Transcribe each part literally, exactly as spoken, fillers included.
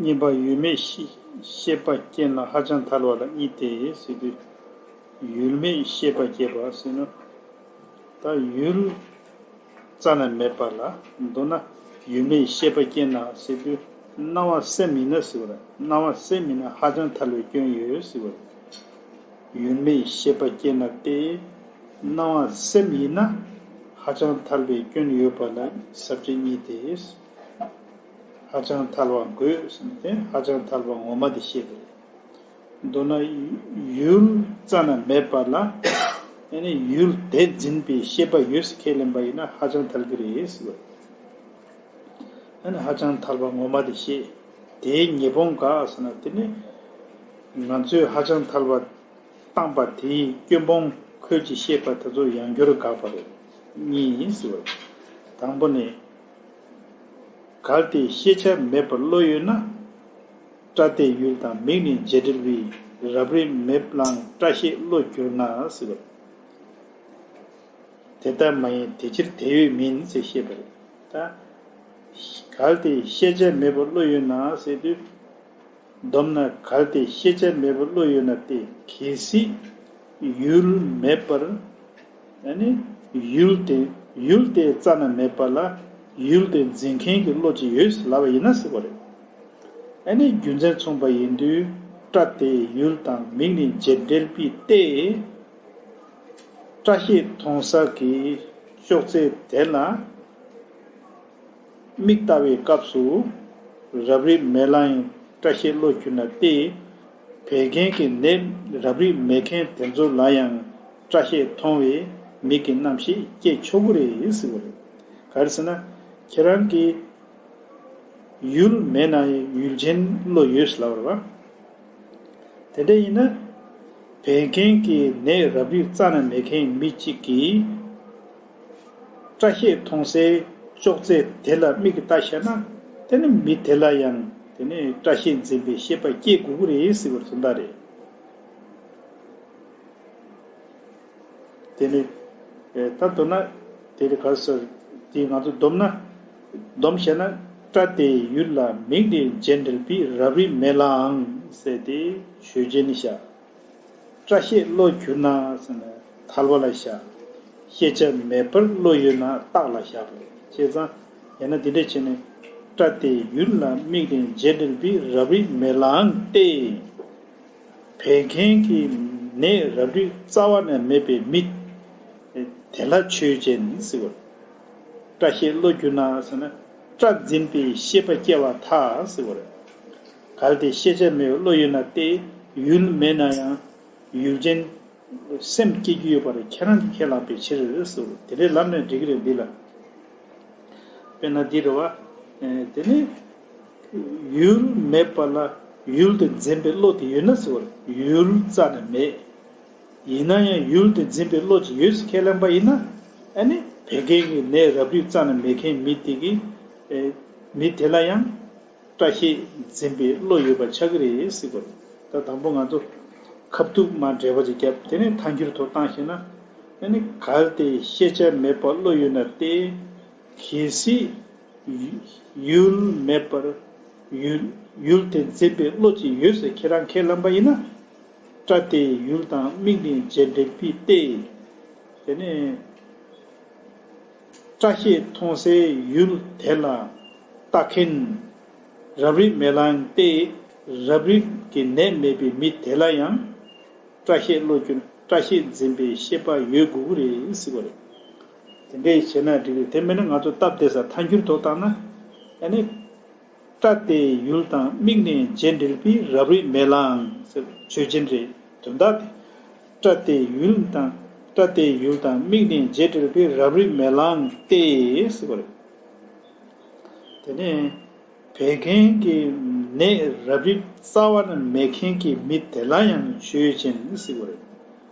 གཉིས་པ་ཡུལ་མེད་ཤེས་པ་སྐྱེས་ན་ཧ་ཅང་ཐལ་བ་ལ་གཉིས་ཏེ་ཟེར་དུས། ཡུལ་མེད་ཤེས་པ་སྐྱེས་པ་ཟེར་ན། ད་ཡུལ་རྩ་ནས་མེད་པ་ལ། མདོར་ན་ཡུལ་མེད་ཤེས་པ་སྐྱེས་ན་ཟེར་དུས། སྣང་བ་སེམས་ཡིན་ན་ཟེར་བ་རེད། སྣང་བ་སེམས་ཡིན་ན་ཧ་ཅང་ཐལ་བའི་སྐྱོན་ཡོད་ཟེར་བ་རེད། ཡུལ་མེད་ཤེས་པ་སྐྱེས་ན་སྟེ། སྣང་བ་སེམས་ཡིན་ན་ཧ་ཅང་ཐལ་བའི་སྐྱོན་ཡོད་པ་ལ་ས་བཅད་གཉིས་ཏེ། ཧ་ཅང་ཐལ་བ་དགོས་ཟེར་ཏེ། ཧ་ཅང་ཐལ་བ་ངོ་མ་དེ་བཤད་པ་རེད། མདོར་ན་ཡུལ་རྩ་ནས་མེད་པ་ལ། ཨ་ནི་ཡུལ་དེ་འཛིན་པའི་ཤེས་པ་ཡོད་ཟེར་ཁས་ལེན་པ་ཡིན་ན་ཧ་ཅང་ཐལ་གྱི་རེད་ཟེར་བ། ཨ་ནི་ཧ་ཅང་ཐལ་བ་ངོ་མ་དེ་བཤད། དེའི་ཉེས་སྤོང་ག་ཟེར་ན། དེ་ནི་ང་ཚོས་ཧ་ཅང་ཐལ་བ་བཏང་པ་དེའི་སྐྱོན་སྤོང་ཁོལ་གྱིས་བཤད་པ་དེ་ཚོ་ཡང་བསྐྱར་དགག་པ་རེད། གཉིས་ཡིན་ཟེར་བ། དང་པོ་ནི། གལ་ཏེ་ཤེས་བྱ་མེད་པར་བློ་ཡོད་ན། སྐྲ་དེ་ཡུལ་དང་མིག་ནི་བྱེད་འབྲེལ་བའི་རབ་རིབ་མེད་པའང་སྐྲ་ཤད་བློ་གྱུར་ན་ཟེར་བ། དེ་ལྟ་མ་ཡིན་དེ་ཕྱིར་དེ་ཡོད་མིན་ཟེར་བཤད་པ་རེད། ད་གལ་ཏེ་ཤེས་བྱ་མེད་པར་བློ་ཡོད་ན་ཟེར་དུས། བསྡོམས་ན་གལ་ཏེ་ཤེས་བྱ་མེད་པར་བློ་ཡོད་ན་སྟེ། གལ་སྲིད་ཡུལ་མེད་པར། ཨ་ནི་ཡུལ་དེ་ཡུལ་དེ་རྩ་ནས་མེད་པ་ལ་ཡུལ་དེ་འཛིན་མཁན་གྱི་བློ་ཅིག་ཡོད་ལབ་པ་ཡིན་ན་ཟེར་བ་རེད། ཨ་ནི་རྒྱུ་མཚན་མཚུངས་པ་ཡིན་དུས། སྐྲ་དེ་ཡུལ་དང་མིག་ནི་བྱེད་འབྲེལ་པའི་སྟེ། སྐྲ་ཤད་མཐོང་ས་གི་ཅོག་ཙེ་དེ་ལ་མིག་ལྟ་བའི་སྐབས་སུ་རབ་རིབ་མེད་ལ་ཡང་སྐྲ་ཤད་བློ་གྱུར་ན་སྟེ། བད་ཀན་གྱི་ནད་རབ་རིབ་མེད་མཁན་དེ་ཚོ་ལ་ཡང་སྐྲ་ཤད་མཐོང་བའི་མིག་གི་རྣམ་ཤེས་སྐྱེ་ཆོག་གི་རེད་ཟེར་བ་རེད། ག་རེ་ཟེར་ན། ཁྱེད་རང་གིས་ཡུལ་མེད་ན་ཡང་ཡུལ་ཅན་བློ་ཡོད་ལབ་པ་རེད་པ། དེ་འདྲ་ཡིན་ན། བད་ཀན་གྱི་ནད་རབ་རིབ་རྩ་ནས་མེད་མཁན་མི་གཅིག་གིས་སྐྲ་ཤད་མཐོང་སའི་ཅོག་ཙེ་དེ་ལ་མིག་གིས་ལྟ་བཞག་ན། དེ་ནི་མི་དེ་ལ་ཡང་དེ་ནི་སྐྲ་ཤད་འཛིན་པའི་ཤེས་པ་སྐྱེ་དགོས་ཀྱི་རེད་ཟེར་བ་དོན་དག་རེད། དེ་ནི། ད་མདོར་ན། དེ་ནི་ག་རེ་ཟེར། དེ་ང་ཚོ་བསྡོམས་ན། བསྡོམས་བྱས་ན། སྐྲ་དེ་ཡུལ་ལ་མིག་ནི་བྱེད་འབྲེལ་པའི་རབ་རིབ་མེད་ལའང་ཟེར་ཏེ་ཆོས་ཅན་ནི་བཞག་སྐྲ་ཤད་བློ་གྱུར་ན་ཟེར་ན་ཐལ་བ་ལ་བཞག་ཤེས་བྱ་མེད་པར་བློ་ཡོད་ན་རྟགས་ལ་བཞག་པ་རེད། བྱས་ཙང་། ཡང་ན་འདི་འདྲ་བྱས་ནས། སྐྲ་དེ་ཡུལ་ལ་མིག་ནི་བྱེད་འབྲེལ་པའི་རབ་རིབ་མེད་ལའང་སྟེ། བད་ཀན་གྱི་ནད་རབ་རིབ་རྩ་བ་ནས་མེད་པའི་མི་དེ་ལ་ཆོས་ཅན་ཟེར་བ་རེད། སྐྲ་ཤད་བློ་གྱུར་ན་ཟེར་ན། སྐྲ་འཛིན་པའི་ཤེས་པ་སྐྱེ་བར་ཐལ་ཟེར་བ་རེད། གལ་ཏེ་ཤེས་བྱ་མེད་པར་བློ་ཡོད་ན་སྟེ། ཡུལ་མེད་ན་ཡང་ཡུལ་ཅན་སེམས་སྐྱེ་རྒྱུ་ཡོད་པ་རེད། ཁྱེད་རང་གིས་ཁས་བླངས་པའི་ཕྱིར་ཟེར་བ་རེད། དེ་འདྲའི་ལབ་ནས་འགྲིག་གི་རེད་འདི་ལ། དཔེར་ན་འདི་རེད་བ། ཨེ། དེ་ནི་ཡུལ་མེད་པ་ལ་ཡུལ་དེ་འཛིན་པའི་བློ་དེ་ཡོད་ན་ཟེར་བ་རེད། ཡུལ་རྩ་ནས་མེད། ཡིན་ན་ཡང་ཡུལ་དེ་འཛིན་པའི་བློ་ཅིག་ཡོད་ཟེར་ཁས་ལེན་པ་ཡིན་ན། ཨ་ནི་བད་ཀན་གྱི་ནད་རབ་རིབ་རྩ་ནས་མེད་མཁན་མི་དེ་གི། ཨེ། མི་དེ་ལ་ཡང་སྐྲ་ཤད་འཛིན་པའི་བློ་ཡོད་པ་ཆགས་ཀྱི་རེད་ཟེར་བ་རེད། ད་དང་པོ་ང་ཚོ་ཁ་ཐུག་མར་འགྲེལ་པ་ཅིག་བརྒྱབ། དེ་ནས་ཐལ་འགྱུར་ཐོག་བཏང་ཤེ་ན། ཨ་ནི་གལ་ཏེ་ཤེས་བྱ་མེད་པར་བློ་ཡོད་ན་སྟེ། གལ་སྲིད་ཡུལ་མེད་པར་ཡུལ་ཡུལ་དེ་འཛིན་པའི་བློ་ཅིག་ཡོད་ཟེར་ཁྱེད་རང་ཁས་བླངས་པ་ཡིན་ན། སྐྲ་དེ་ཡུལ་དང་མིག་ནི་བྱེད་འབྲེལ་པའི་སྟེ། དེ་ནས་སྐྲ་ཤད་མཐོང་སའི་ཡུལ་དེ་ལ་ལྟ་མཁན་རབ་རིབ་མེད་ལའང་སྟེ། རབ་རིབ་ཀྱི་ནད་མེད་པའི་མི་དེ་ལ་ཡང་སྐྲ་ཤད་བློ་གྱུར། སྐྲ་ཤད་འཛིན་པའི་ཤེས་པ་ཡོད་དགོས་ཀྱི་རེད་ཟེར་བ་རེད། དེ་འདྲས་བྱས་ན་འགྲིག་རེད། དེ་མིན་ན་ང་ཚོ་སྟབས་བདེ་ས་ཐལ་འགྱུར་ཐོག་བཏང་ན། ཨ་ནི། སྐྲ་དེ་ཡུལ་དང་མིག་ནི་བྱེད་འབྲེལ་པའི་རབ་རིབ་མེད་ལའང་ཟེར་ཆོས་ཅན་རེད། དོན་དག་དེ། སྐྲ་དེ་ཡུལ་དང་། སྐྲ་དེ་ཡུལ་དང་མིག་ནི་བྱེད་འབྲེལ་པའི་རབ་རིབ་མེད་ལའང་སྟེ་ཟེར་བ་རེད། དེ་ནས་བད་ཀན་གྱི་ནད་རབ་རིབ་རྩ་བ་ནས་མེད་མཁན་གྱི་མི་དེ་ལ་ཡང་ཆོས་ཅན་ཟེར་བ་རེད།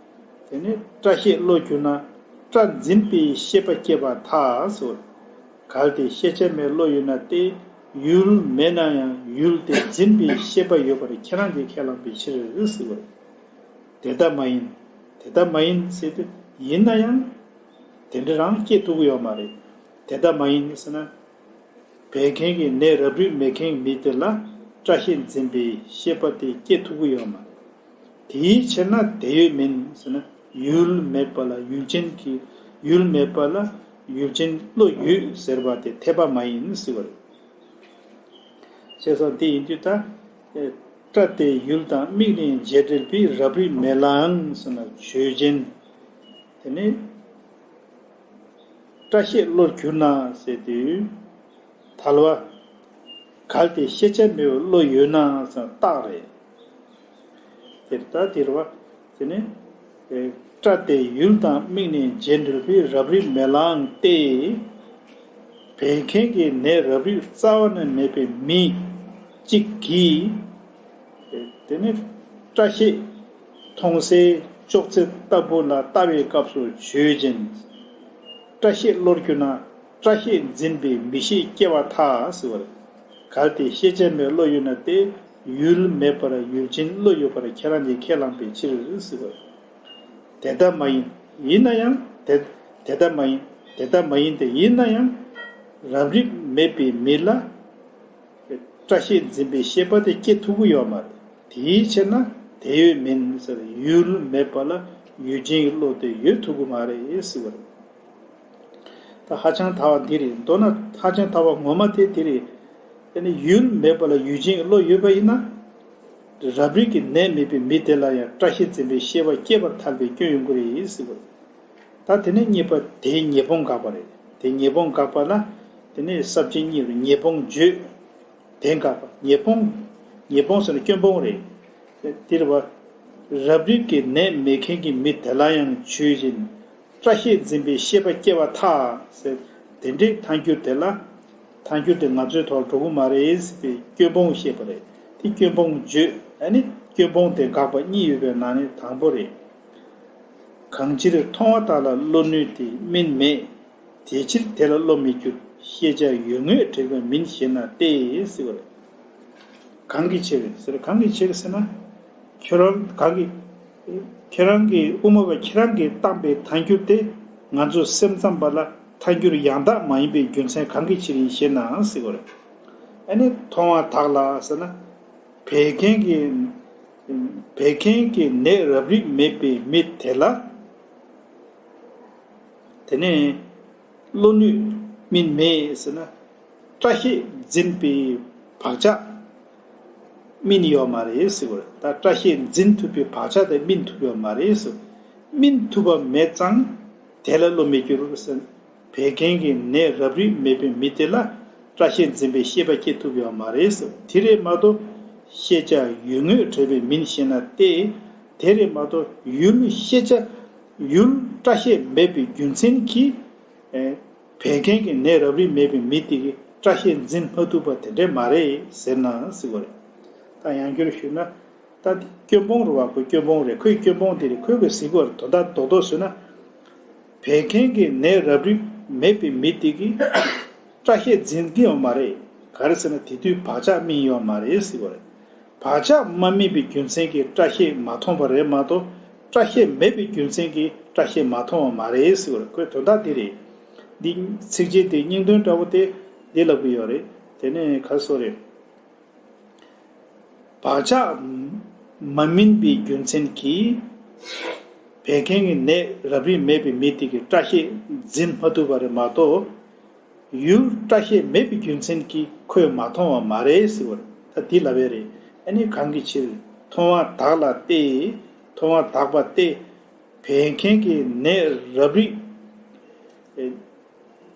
དེ་ནས་སྐྲ་ཤད་བློ་གྱུར་ན་སྐྲ་འཛིན་པའི་ཤེས་པ་སྐྱེ་བར་ཐལ་ཟེར་བ་རེད། གལ་ཏེ་ཤེས་བྱ་མེད་བློ་ཡོད་ན་སྟེ། ཡུལ་མེད་ན་ཡང་ཡུལ་དེ་འཛིན་པའི་ཤེས་པ་ཡོད་པར་ཁྱེད་རང་གིས་ཁས་བླངས་པའི་ཕྱིར་ཟེར་བ་རེད། དེ་ལྟ་མ་ཡིན། དེ་ལྟ་མ་ཡིན་ཟེར་དུས་ཡིན་ན་ཡང་དེ་འདྲ་རང་སྐྱེ་ཐུབ་ཀྱི་ཡོད་མ་རེད། དེ་ལྟ་མ་ཡིན་ཟེར་ན། བད་ཀན་གྱི་ནད་རབ་རིབ་མེད་མཁན་མི་དེ་ལ་ སྐྲ་ཤད་འཛིན་པའི་ཤེས་པ་དེ་སྐྱེ་ཐུབ་ཀྱི་ཡོད་མ་རེད། དེའི་ཕྱིར་ན་དེ་ཡོད་མིན་ཟེར་ན། ཡུལ་མེད་པ་ལ་ཡུལ་ཅན་གྱི། ཡུལ་མེད་པ་ལ་ཡུལ་ཅན་བློ་ཡོད་ཟེར་བ་དེ་འཐད་པ་མ་ཡིན་ཟེར་བ་རེད། བྱས་ཙང་དེ་ཡིན་དུས་ད། སྐྲ་དེ་ཡུལ་དང་དམིགས་ནས་འབྱེད་འབྲེལ་པའི་རབ་རིབ་མེད་ལའང་ཟེར་ན་ཆོས་ཅན། དེ་ནི་སྐྲ་ཤད་བློར་གྱུར་ན་ཟེར་དུས། ཐལ་བ། གལ་ཏེ་ཤེས་བྱ་མེད་པའི་བློ་ཡོད་ན་ཟེར་ན་རྟགས་རེད། དེ་ལྟ་དེ་རེད་བ། དེ་ནི། སྐྲ་དེ་ཡུལ་དང་དམིགས་ནས་འབྱེད་འབྲེལ་པའི་རབ་རིབ་མེད་ལའང་སྟེ། བད་ཀན་གྱི་ནད་རབ་རིབ་རྩ་བ་ནས་མེད་པའི་མི་གཅིག་གིས། དེ་ནི་སྐྲ་ཤད་མཐོང་སའི་ཅོག་ཙེ་ལྟ་བུ་ལ་ལྟ་བའི་སྐབས་སུ་ཆོས་ཅན། སྐྲ་ཤད་བློར་གྱུར་ན། སྐྲ་ཤད་འཛིན་པའི་མིག་ཤེས་སྐྱེ་བར་ཐལ་ཟེར་བ་རེད། གལ་ཏེ་ཤེས་བྱ་མེད་བློ་ཡོད་ན་སྟེ། ཡུལ་མེད་པར་ཡུལ་ཅན་བློ་ཡོད་པར་ཁྱེད་རང་གིས་ཁས་བླངས་པའི་ཕྱིར་ཟེར་བ་རེད། དེ་ལྟ་མ་ཡིན། ཡིན་ན་ཡང་དེ། དེ་ལྟ་མ་ཡིན། དེ་ལྟ་མ་ཡིན་ཏེ། ཡིན་ན་ཡང་རབ་རིབ་མེད་པའི་མི་ལ། སྐྲ་ཤད་འཛིན་པའི་ཤེས་པ་དེ་སྐྱེ་ཐུབ་ཀྱི་ཡོད་མ་རེད། དེའི་ཕྱིར་ན་དེ་ཡོད་མིན་ཟེར། ཡུལ་མེད་པ་ལ་ཡུལ་ཅན་གྱི་བློ་དེ་ཡོད་ཐུབ་ཀྱི་མ་རེད་ཟེར་བ་རེད། ད་ཧ་ཅང་ཐལ་བ་འདི་རེད། མདོར་ན་ཧ་ཅང་ཐལ་བ་ངོ་མ་དེ་དེ་རེད། དེ་ནི་ཡུལ་མེད་པ་ལ་ཡུལ་ཅན་གྱི་བློ་ཡོད་པ་ཡིན་ན། རབ་རིབ་ཀྱི་ནད་མེད་པའི་མི་དེ་ལ་ཡང་སྐྲ་ཤད་འཛིན་པའི་ཤེས་པ་སྐྱེ་བར་ཐལ་བའི་སྐྱོན་ཡོང་གི་རེད་ཟེར་བ་རེད། ད་དེ་ནས་གཉིས་པ་དེའི་ཉེས་སྤོང་དགག་པ་རེད། དེ་ཉེས་སྤོང་དགག་པ་ལ། དེ་ནས་ས་བཅད་གཉིས་རུ་ཉེས་སྤོང་བརྗོད། དེ་དགག་པ། ཉེས་སྤོང་། ཉེས་སྤོང་ཟེར་ན་སྐྱོན་སྤོང་རེད། དེ་རེད་བ། རབ་རིབ་ཀྱི་ནད་མེད་མཁན་གྱི་མི་དེ་ལ་ཡང་ཆོས་ཅན། སྐྲ་ཤད་འཛིན་པའི་ཤེས་པ་སྐྱེ་བར་ཐལ་ཟེར། དེ་འདྲའི་ཐལ་འགྱུར་དེ་ལ། ཐལ་འགྱུར་དེ་ང་ཚོའི་ཐོག་འགྲོ་གི་མ་རེད་ཟེར་བའི་སྐྱོན་སྤོང་བཤད་པ་རེད། དེ་སྐྱོན་སྤོང་བརྗོད། ཨ་ནི་སྐྱོན་སྤོང་དེ་དགག་པ་གཉིས་ཡོད་པའི་ནང་ནས་དང་པོ་རེད། གང་ཕྱིར་མཐོང་བ་དག་ལ་བློ་ནུས་ཏེ་སྨིན་མེད། དེ་ཕྱིར་དེ་ལ་བློ་མི་འགྱུར། ཤེས་བྱ་ཡུལ་དངོས་བྲལ་བའི་མིན་ཞེ་ན་སྟེ་ཟེར་བ་རེད། གང་གི་ཕྱིར་ཟེར། གང་གི་ཕྱིར་ཟེར་ན། ཁྱོད་རང་གང་གི། ཁྱེད་རང་གི་དབུ་མ་པ་ཁྱེད་རང་གིས་བཏང་པའི་ཐལ་འགྱུར་དེ་ང་ཚོ་སེམས་ཙམ་པ་ལ་ཐལ་འགྱུར་ཡང་དག་མ་ཡིན་པའི་རྒྱུ་མཚན་གང་གི་ཕྱིར་ཡིན་ཞེ་ན་ཟེར་བ་རེད། ཨ་ནི་མཐོང་བ་དག་ལ་ཟེར་ན། བད་ཀན་གྱི། བད་ཀན་གྱི་ནད་རབ་རིབ་མེད་པའི་མི་དེ་ལ། དེ་ནས་བློ་ནུས་སྨིན་མེད་ཟེར་ན། སྐྲ་ཤད་འཛིན་པའི་བག་ཆགས་སྨིན་ཡོད་མ་རེད་ཟེར་བ་རེད། ད་སྐྲ་ཤད་འཛིན་ཐུབ་པའི་བག་ཆགས་དེ་སྨིན་ཐུབ་ཡོད་མ་རེད་ཟེར། སྨིན་ཐུབ་པ་མེད་ཙང་དེ་ལ་བློ་མི་འགྱུར་ཟེར། བད་ཀན་གྱི་ནད་རབ་རིབ་མེད་པའི་མི་དེ་ལ་སྐྲ་ཤད་འཛིན་པའི་ཤེས་པ་སྐྱེ་ཐུབ་ཡོད་མ་རེད་ཟེར། དེ་རེད་མ་གཏོགས་ཤེས་བྱ་ཡུལ་དངོས་བྲལ་བའི་མིན་ཞེ་ན་སྟེ། དེ་རེད་མ་གཏོགས་ཡུལ་ཤེས་བྱ། ཡུལ་སྐྲ་ཤད་མེད་པའི་རྒྱུ་མཚན་གྱིས། ཨེ། བད་ཀན་གྱི་ནད་རབ་རིབ་མེད་པའི་མི་དེ་གིས་སྐྲ་ཤད་འཛིན་མ་ཐུབ་པ་དེ་འདྲས་མ་རེད་ཟེར་ན་ཟེར་བ་རེད། ད་ཡང་བསྐྱར་ཞུས་ན། ད་དེ་སྐྱོན་སྤོང་རེད་བ། ཁོ་སྐྱོན་སྤོང་རེད། ཁོའི་སྐྱོན་སྤོང་དེ་རེད། ཁོས་གི་ཟེར་གི་རེད། དོན་དག་རྡོག་རྡོག་བཟོས་ན། བད་ཀན་གྱི་ནད་རབ་རིབ་མེད་པའི་མི་དེ་གིས་སྐྲ་ཤད་འཛིན་གྱི་ཡོད་མ་རེད། ག་རེ་ཟེར་ན་དེ་དུས་བག་ཆགས་སྨིན་ཡོད་མ་རེད་ཟེར་གི་རེད། བག་ཆགས་མ་སྨིན་པའི་རྒྱུ་མཚན་གྱིས་སྐྲ་ཤད་མ་མཐོང་བ་རེད་མ་གཏོགས། སྐྲ་ཤད་མེད་པའི་རྒྱུ་མཚན་གྱིས་སྐྲ་ཤད་མ་མཐོང་བ་མ་རེད་ཟེར་བར་ཁོའི་དོན་དག་འདི་རེད། འདི་ཚིགས་བཅད་དེ་སྙིང་དོན་འདྲ་བོ་དེ་འདི་ལབ་ཀྱི་ཡོད་རེད། དེ་ནས་ག་རེ་ཟེར་རེད། བག་ཆགས་མ་སྨིན་པའི་རྒྱུ་མཚན་གྱིས་བད་ཀན་གྱི་ནད་རབ་རིབ་མེད་པའི་མི་དེ་གིས་སྐྲ་ཤད་འཛིན་མ་ཐུབ་པ་རེད་མ་གཏོགས། ཡུལ་སྐྲ་ཤད་མེད་པའི་རྒྱུ་མཚན་གྱིས་ཁོས་མ་མཐོང་བ་མ་རེད་ཟེར་བ་རེད། ད་འདི་ལབ་པ་རེད། ཨ་ནི་གང་གི་ཕྱིར་མཐོང་བ་དག་ལ་སྟེ། མཐོང་བ་དག་པ་སྟེ། བད་ཀན་གྱི་ནད་རབ་རིབ་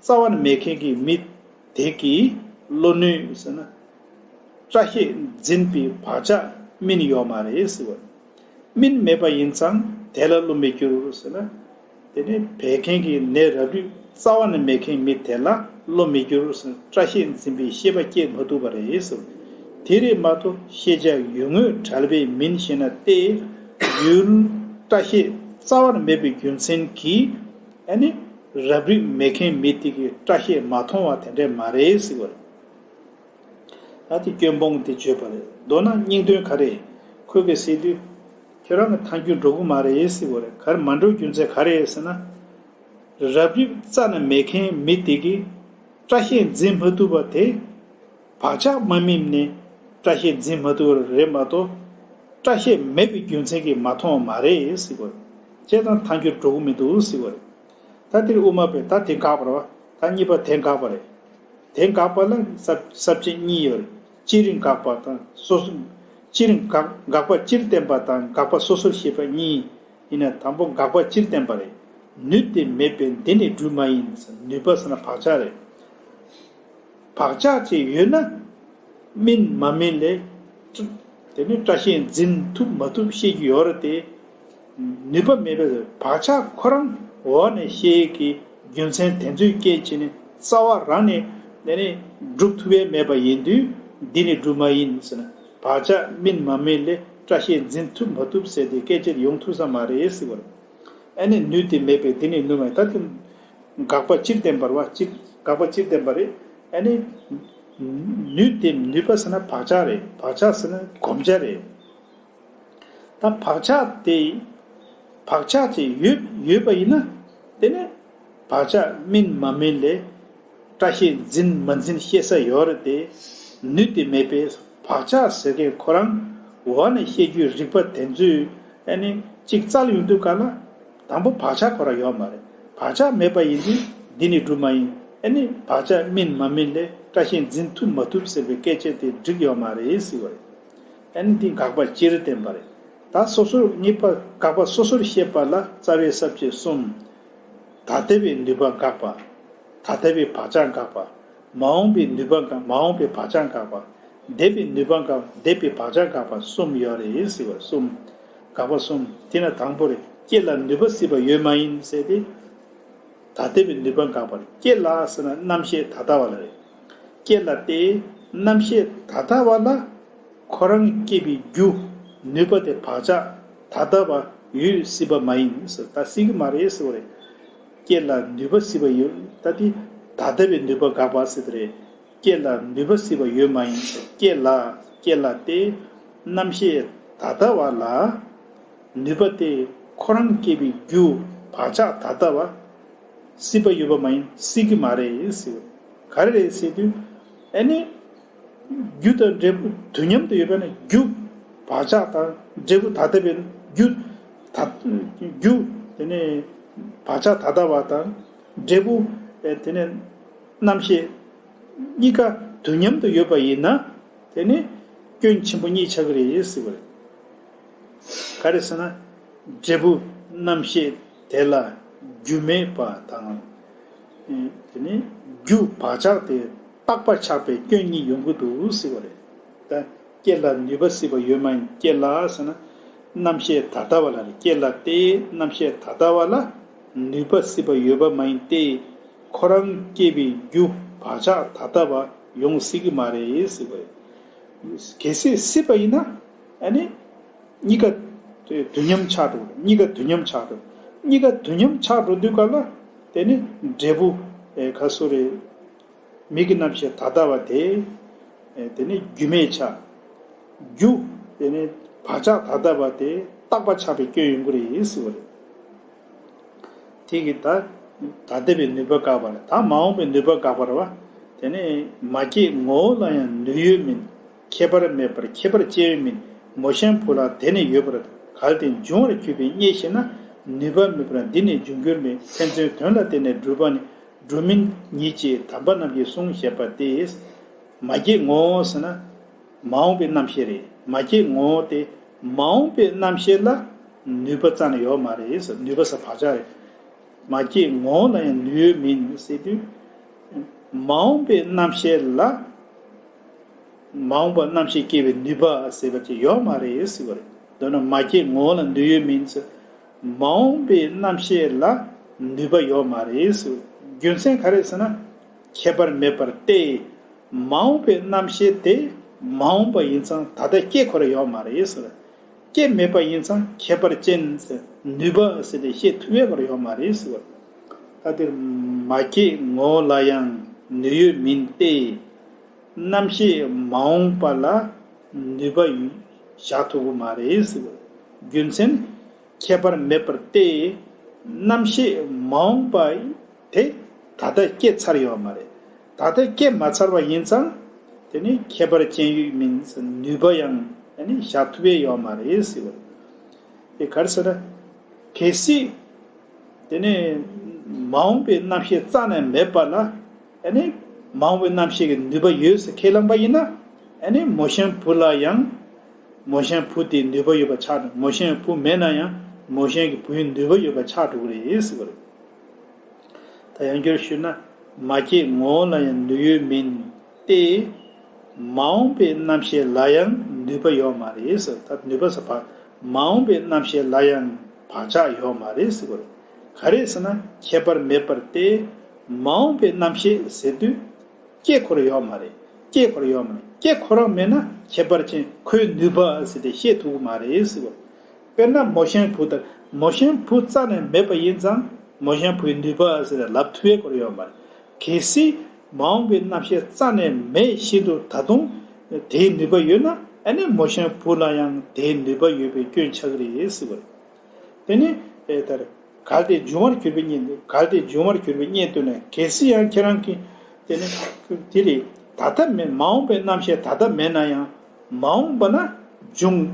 རྩ་བ་ནས་མེད་མཁན་གྱི་མི་དེ་གིས་བློ་ནུས་ཟེར་ན། སྐྲ་ཤད་འཛིན་པའི་བག་ཆགས་སྨིན་ཡོད་མ་རེད་ཟེར་བ། སྨིན་མེད་པ་ཡིན་ཙང་དེ་ལ་བློ་མི་འགྱུར་ཟེར་ན། དེ་ནི་བད་ཀན་གྱི་ནད་རབ་རིབ་རྩ་བ་ནས་མེད་མཁན་མི་དེ་ལ་བློ་མི་འགྱུར་ཟེར་ན། སྐྲ་ཤད་འཛིན་པའི་ཤེས་པ་སྐྱེ་མ་ཐུབ་པ་རེད་ཟེར། དེ་རེད་མ་གཏོགས་ཤེས་བྱ་ཡུལ་དངོས་བྲལ་བའི་མིན་ཞེ་ན་སྟེ། ཡུལ་སྐྲ་ཤད་རྩ་བ་ནས་མེད་པའི་རྒྱུ་མཚན་གྱིས། ཨ་ནི་རབ་རིབ་མེད་མཁན་མི་དེ་གིས་སྐྲ་ཤད་མ་མཐོང་བ་དེ་འདྲས་མ་རེད་ཟེར་བ་རེད། ཨ་དེ་སྐྱོན་སྤོང་དེ་བརྗོད་པ་རེད། མདོར་ན་སྙིང་དོན་ག་རེ། ཁོས་གི་ཟེར་དུས། ཁྱོད་རང་གི་ཐལ་འགྱུར་འགྲོ་གི་མ་རེད་ཟེར་བ་རེད། ག་རེ་མ་འགྲོ་རྒྱུ་མཚན་ག་རེ་ཟེར་ན། རབ་རིབ་རྩ་ནས་མེད་མཁན་མི་དེ་གིས་སྐྲ་ཤད་འཛིན་མ་ཐུབ་པ་དེ། བག་ཆགས་མ་སྨིན་ནས་ སྐྲ་ཤད་འཛིན་མ་ཐུབ་པ་རེད་མ་གཏོགས། སྐྲ་ཤད་མེད་པའི་རྒྱུ་མཚན་གྱིས་མ་མཐོང་བ་མ་རེད་ཟེར་གྱི་ཡོད་རེད། བྱས་ཙང་ཐལ་འགྱུར་འགྲོ་གི་མི་འདུག་ཟེར་གྱི་ཡོད་རེད། ད་དེར་དབུ་མ་པས་ད་དེ་དགག་པ་རེད་བ། ད་གཉིས་པ་དེ་དགག་པ་རེད། དེ་དགག་པ་ལ་ས་ས་བཅད་གཉིས་ཡོད་རེད། སྤྱིར་དགག་པ་དང་སོ་སོ། སྤྱིར་དགག་དགག་པ་སྤྱིར་བསྟན་པ་དང་དགག་པ་སོ་སོར་བཤད་པ་གཉིས། ཡིན་ན་དང་པོ་དགག་པ་སྤྱིར་བསྟན་པ་རེད། ནུས་ཏེ་མེད་པས་འདི་ནི་སྒྲུབ་མ་ཡིན། ནུས་པ་ཟེར་ན་བག་ཆགས་རེད། བག་ཆགས་ཅིག་ཡོད་ན། སྨིན་མ་སྨིན་ལས། དེ་ནི་སྐྲ་ཤད་འཛིན་ཐུབ་མ་ཐུབ་བཤད་རྒྱུ་ཡོད་རེད་དེ། ནུས་པ་མེད་པས་བག་ཆགས་ཁོ་རང་འོག་ནས་བཤད་ཀྱི་རྒྱུ་མཚན་དེ་ཚོའི་རྐྱེན་བྱས་ནས་རྩ་བ་རང་ནས་དེ་ནི་སྒྲུབ་ཐུབ་ཡས་མེད་པ་ཡིན་དུས། འདི་ནི་སྒྲུབ་མ་ཡིན་ཟེར་ན། བག་ཆགས་སྨིན་མ་སྨིན་ལས་སྐྲ་ཤད་འཛིན་ཐུབ་མ་ཐུབ་ཟེར་དེ་སྐད་ཆ་ཡོང་ཐུབ་ས་མ་རེད་ཟེར་བ་རེད། ཨ་ནི་ནུས་ཏེ་མེད་པས་འདི་ནི་ནུས་མ་ཡིན། ད་དེ་དགག་པ་སྤྱིར་བསྟན་པ་རེད་བ། སྤྱིར་དགག་པ་སྤྱིར་བསྟན་པ་རེད། ཨ་ནི་ནུས་ཏེ་ནུས་པ་ཟེར་ན་བག་ཆགས་རེད། བག་ཆགས་ཟེར་ན་གོམས་ཆ་རེད། ད་བག་ཆགས་དེ་བག་ཆགས་ཅིག་ཡོད་ཡོད་པ་ཡིན་ན། དེ་ནི་བག་ཆགས་སྨིན་མ་སྨིན་ལས། སྐྲ་ཤད་འཛིན་མ་འཛིན་བཤད་ས་ཡོད་རེད་དེ། ནུས་ཏེ་མེད་པས་བག་ཆགས་ཟེར་མཁན་ཁོ་རང་འོག་ནས་བཤད་རྒྱུའི་རིགས་པ་དེ་ཚོས་ཨ་ནི་གཅིག་རྩལ་ཡོང་དུས་ག་ལ། དང་པོ་བག་ཆགས་ཁོ་རང་ཡོད་མ་རེད། བག་ཆགས་མེད་པ་ཡིན་དུས་འདི་ནི་སྒྲུབ་མ་ཡིན། ཨ་ནི་བག་ཆགས་སྨིན་མ་སྨིན་ལས་སྐྲ་ཤད་འཛིན་ཐུབ་མ་ཐུབ་ཟེར་བའི་སྐད་ཆ་དེ་འགྲིག་ཡོད་མ་རེད་ཟེར་བ་རེད། ཨ་ནི་འདི་དགག་པ་སྤྱིར་བསྟན་པ་རེད། ད་སོ་སོར་གཉིས་པ་དགག་པ་སོ་སོར་བཤད་པ་ལ་རྩ་བའི་ས་བཅད་གསུམ། ད་ལྟ་བའི་ནུས་པ་དགག་པ། ད་ལྟ་བའི་བག་ཆགས་དགག་པ། མ་འོངས་པའི་ནུས་པ་དགག་མ་འོངས་པའི་བག་ཆགས་དགག་པ། འདས་པའི་ནུས་པ་དགག་འདས་པའི་བག་ཆགས་དགག་པ་གསུམ་ཡོད་རེད་ཟེར་བ་གསུམ། དགག་པ་གསུམ། དེ་ན་དང་པོ་རེད། སྐྱེ་ལ་ནུས་པ་སྲིད་པ་ཡོད་མ་ཡིན་ཟེར་ཏེ། ད་ལྟ་བའི་ནུས་པ་དགག་པ་རེད། སྐྱེ་ལ་ཟེར་ན་རྣམ་ཤེས་ད་ལྟ་བ་ལ་རེད། སྐྱེ་ལ་སྟེ། རྣམ་ཤེས་ད་ལྟ་བ་ལ། ཁོ་རང་སྐྱེ་བའི་རྒྱུ། ནུས་པ་དེ་བག་ཆགས་ད་ལྟ་བ་ཡོད་སྲིད་པ་མ་ཡིན་ཟེར། ད་སྲིད་ཀྱི་མ་རེད་ཟེར་བ་རེད། སྐྱེ་ལ་ནུས་པ་སྲིད་པ་ཡོད། ད་དེ་ད་ལྟ་བའི་ནུས་པ་དགག་པ་ཟེར་དེ་རེད། སྐྱེ་ལ་ནུས་པ་སྲིད་པ་ཡོད་མ་ཡིན་ཟེར། སྐྱེ་ལ། སྐྱེ་ལ་སྟེ། རྣམ་ཤེས་ད་ལྟ་བ་ལ། ནུས་པ་དེ་ཁོ་རང་སྐྱེ་བའི་རྒྱུ། བག་ཆགས་ད་ལྟ་བ། སྲིད་པ་ཡོད་པ་མ་ཡིན། སྲིད་ཀྱི་མ་རེད་ཟེར། ག་རེ་རེད་ཟེར་དུས། ཨ་ནི། རྒྱུ་དང་འབྲས་བུ་དུས་མཉམ་དུ་ཡོད་པ་ན། རྒྱུ། བག་ཆགས་དང་འབྲས་བུ་ད་ལྟ་བའི་རྒྱུ། ད། རྒྱུ། དེ་ནས་བག་ཆགས་ད་ལྟ་བ་དང་། འབྲས་བུ། ཨེ་དེ་ནས་རྣམ་ཤེས། གཉིས་ཀ་དུས་མཉམ་དུ་ཡོད་པ་ཡིན་ན། དེ་ནི་སྐྱོན་ཆེན་པོ་གཉིས་ཆགས་ཀྱི་རེད་ཟེར་བ་རེད། ག་རེ་ཟེར་ན། འབྲས་བུ་རྣམ་ཤེས་དེ་ལ་རྒྱུ་མེད་པ་དང་། ཨེ་དེ་ནི་རྒྱུ་བག་ཆགས་དེ་རྟག་པ་ཆགས་པའི་སྐྱོན་གཉིས་ཡོང་གི་འདུག་ཟེར་བ་རེད། ད་སྐྱེ་ལ་ནུས་པ་སྲིད་པ་ཡོད་མ་ཡིན། སྐྱེ་ལ་ཟེར་ན། རྣམ་ཤེས་ད་ལྟ་བ་ལ་རེད། སྐྱེ་ལ་སྟེ། རྣམ་ཤེས་ད་ལྟ་བ་ལ་ནུས་པ་སྲིད་པ་ཡོད་པ་མ་ཡིན་ཏེ། ཁོ་རང་སྐྱེ་བའི་རྒྱུ་བག་ཆགས་ད་ལྟ་བ་ཡོང་སྲིད་ཀྱི་མ་རེད་ཟེར་བ་རེད། གལ་སྲིད་སྲིད་པ་ཡིན་ན། ཨ་ནི། གཉིས་ཀ་དུས་མཉམ་ཆགས་འགྲོ། གཉིས་ཀ་དུས་མཉམ་ཆགས་འགྲོ། གཉིས་ཀ་དུས་མཉམ་ཆགས་འགྲོ་དུས་ག་ལ། དེ་ནི་འབྲས་བུ། ཨེ་ག་སུ་རེད། མིག་གི་རྣམ་ཤེས་ད་ལྟ་བ་དེ། ཨེ་དེ་ནི་རྒྱུ་མེད་ཆགས། རྒྱུ། དེ་ནི་བག་ཆགས་ད་ལྟ་བ་དེ་རྟག་པ་ཆགས་པའི་སྐྱོན་ཡོང་གི་རེད་ཟེར་བ་རེད། དེ་གི་ད། ད་ལྟ་བའི་ནུས་པ་དགག་པ་རེད། ད་མ་འོངས་པའི་ནུས་པ་དགག་པ་རེད་བ། དེ་ནི་མ་སྐྱེས་ངོ་བོ་ལ་ཡང་ནུས་ཡོད་མིན། ཁྱད་པར་མེད་པར་ཁྱད་པར་ཅན་མིན། མོ་གཤམ་བུ་ལ་དེ་ནི་ཡོད་པར། གལ་ཏེ་འབྱུང་བར་གྱུར་པའི་རྙེད་ཤེས་ན། ནུས་པ་མེད་པར་འདི་ནི་འབྱུང་འགྱུར་མེད། ཕན་ཚུན་དོན་ལ་བརྟེན་ནས་གྲུབ་པ་ནི། སྒྲུབ་མིན་ཉིད་ཅེས་དམ་པ་རྣམས་ཀྱིས་གསུངས་ཞེས་པ་སྟེ། མ་སྐྱེས་ངོ་བོ་ཟེར་ན། མ་འོངས་པའི་རྣམ་ཤེས་རེད། མ་སྐྱེས་ངོ་བོ་དེ་མ་འོངས་པའི་རྣམ་ཤེས་ལ་ནུས་པ་རྩ་ནས་ཡོད་མ་རེད་ཟེར། ནུས་པ་ཟེར་བག་ཆགས་རེད། མ་སྐྱེས་ངོ་བོ་ལ་ཡང་ནུས་ཡོད་མིན་ཟེར་དུས། མ་འོངས་པའི་རྣམ་ཤེས་ལ། མ་འོངས་པ་རྣམ་ཤེས་སྐྱེ་བའི་ནུས་པ་ཟེར་བ་ཅིག་ཡོད་མ་རེད་ཟེར་བ་རེད། མདོར་ན་མ་སྐྱེས་ངོ་བོ་ལ་ནུས་ཡོད་མིན་ཟེར། མ་འོངས་པའི་རྣམ་ཤེས་ལ་ནུས་པ་ཡོད་མ་རེད་ཟེར། རྒྱུ་མཚན་ག་རེ་ཟེར་ན། ཁྱད་པར་མེད་པར་ཏེ། མ་འོངས་པའི་རྣམ་ཤེས་དེ་མ་འོངས་པ་ཡིན་ཙང་ད་ལྟ་སྐྱེ་ཁོ་ར་ཡོད་མ་རེད་ཟེར། སྐྱེ་མེད་པ་ཡིན་ཙང་ཁྱད་པར་ཅན་ཟེར། ནུས་པ་ཟེར་ཏེ་བཤད་ཐུབ་ཡས་ཁོ་ར་ཡོད་མ་རེད་ཟེར། ད་དེར་མ་སྐྱེས་ངོ་བོ་ལ་ཡང་ནུས་ཡོད་མིན་ཏེ། རྣམ་ཤེས་མ་འོངས་པ་ལ་ནུས་པ་བཞག་ཐུབ་ཀྱི་མ་རེད་ཟེར། རྒྱུ་མཚན། ཁྱད་པར་མེད་པར་ཏེ། རྣམ་ཤེས་མ་འོངས་པ་དེ་ད་ལྟ་སྐྱེས་ཚར་ཡོད་མ་རེད། ད་ལྟ་སྐྱེས་མ་ཚར་བ་ཡིན་ཙང་། དེ་ནི་ཁྱད་པར་ཅན་ཡོད་མིན། ནུས་པ་ཡང་ཨ་ནི་བཞག་ཐུབ་པའི་ཡོད་མ་རེད་ཟེར་བ་རེད། དེ་ག་རེ་ཟེར་ན། གལ་སྲིད་དེ་ནི་མ་འོངས་པའི་རྣམ་ཤེས་རྩ་ནས་མེད་པ་ལ། ཨ་ནི་མ་འོངས་པའི་རྣམ་ཤེས་ཀྱི་ནུས་པ་ཡོད་ཟེར་ཁས་བླངས་པ་ཡིན་ན། ཨ་ནི་མོ་གཤམ་བུ་ལ་ཡང་མོ་གཤམ་བུ་དེའི་ནུས་པ་ཡོད་པ་ཆགས་འགྲོ། མོ་གཤམ་བུ་མེད་ན་ཡང་མོ་གཤམ་གྱི་བུའི་ནུས་པ་ཡོད་པ་ཆགས་འགྲོ་གི་རེད་ཟེར་བ་རེད། ད་ཡང་བསྐྱར་ཞུས་ན། མ་སྐྱེས་ངོ་བོ་ལ་ཡང་ནུས་ཡོད་མིན་ཏེ། མ་འོངས་པའི་རྣམ་ཤེས་ལ་ཡང་ནུས་པ་ཡོད་མ་རེད་ཟེར། ད་ནུས་པ་ཟེར་བ། མ་འོངས་པའི་རྣམ་ཤེས་ལ་ཡང་བག་ཆགས་ཡོད་མ་རེད་ཟེར་བ་རེད། ག་རེ་ཟེར་ན། ཁྱད་པར་མེད་པར་ཏེ། མ་འོངས་པའི་རྣམ་ཤེས་ཟེར་དུས། སྐྱེ་འཁོར་ཡོད་མ་རེད། སྐྱེ་འཁོར་ཡོད་མ་རེད། སྐྱེ་འཁོར་རང་མེད་ན་ཁྱད་པར་ཅན་ཁོའི་ནུས་པ་ཟེར་ཏེ་བཤད་ཐུབ་ཀྱི་མ་རེད་ཟེར་བ་རེད། དཔེར་ན་མོ་གཤམ་བུ་ལྟར། མོ་གཤམ་བུ་རྩ་ནས་མེད་པ་ཡིན་ཙང་མོ་གཤམ་བུའི་ནུས་པ་ཟེར་ཏེ་ལབ་ཐུབ་པའི་སྐོར་ཡོད་མ་རེད། གལ་སྲིད་མ་འོངས་པའི་རྣམ་ཤེས་རྩ་ནས་མེད་བཞིན་དུ་ད་དུང་དེའི་ནུས་པ་ཡོད་ན། ཨ་ནི་མོ་གཤམ་བུ་ལ་ཡང་དེའི་ནུས་པ་ཡོད་པའི་སྐྱོན་ཆགས་ཀྱི་རེད་ཟེར་བ་རེད། དེ་ནི་ཨེ་ལྟར། གལ་ཏེ་འབྱུང་བར་གྱུར་པའི་གཉིས་འདོད། གལ་ཏེ་འབྱུང་བར་གྱུར་པའི་གཉིས་འདོད་ན། གལ་སྲིད་ཡང་ཁྱེད་རང་གིས་དེ་ནི་དེ་རེད། ད་ལྟ་མེད། མ་འོངས་པའི་རྣམ་ཤེས་ད་ལྟ་མེད་ན་ཡང་མ་འོངས་པ་ན་འབྱུང་།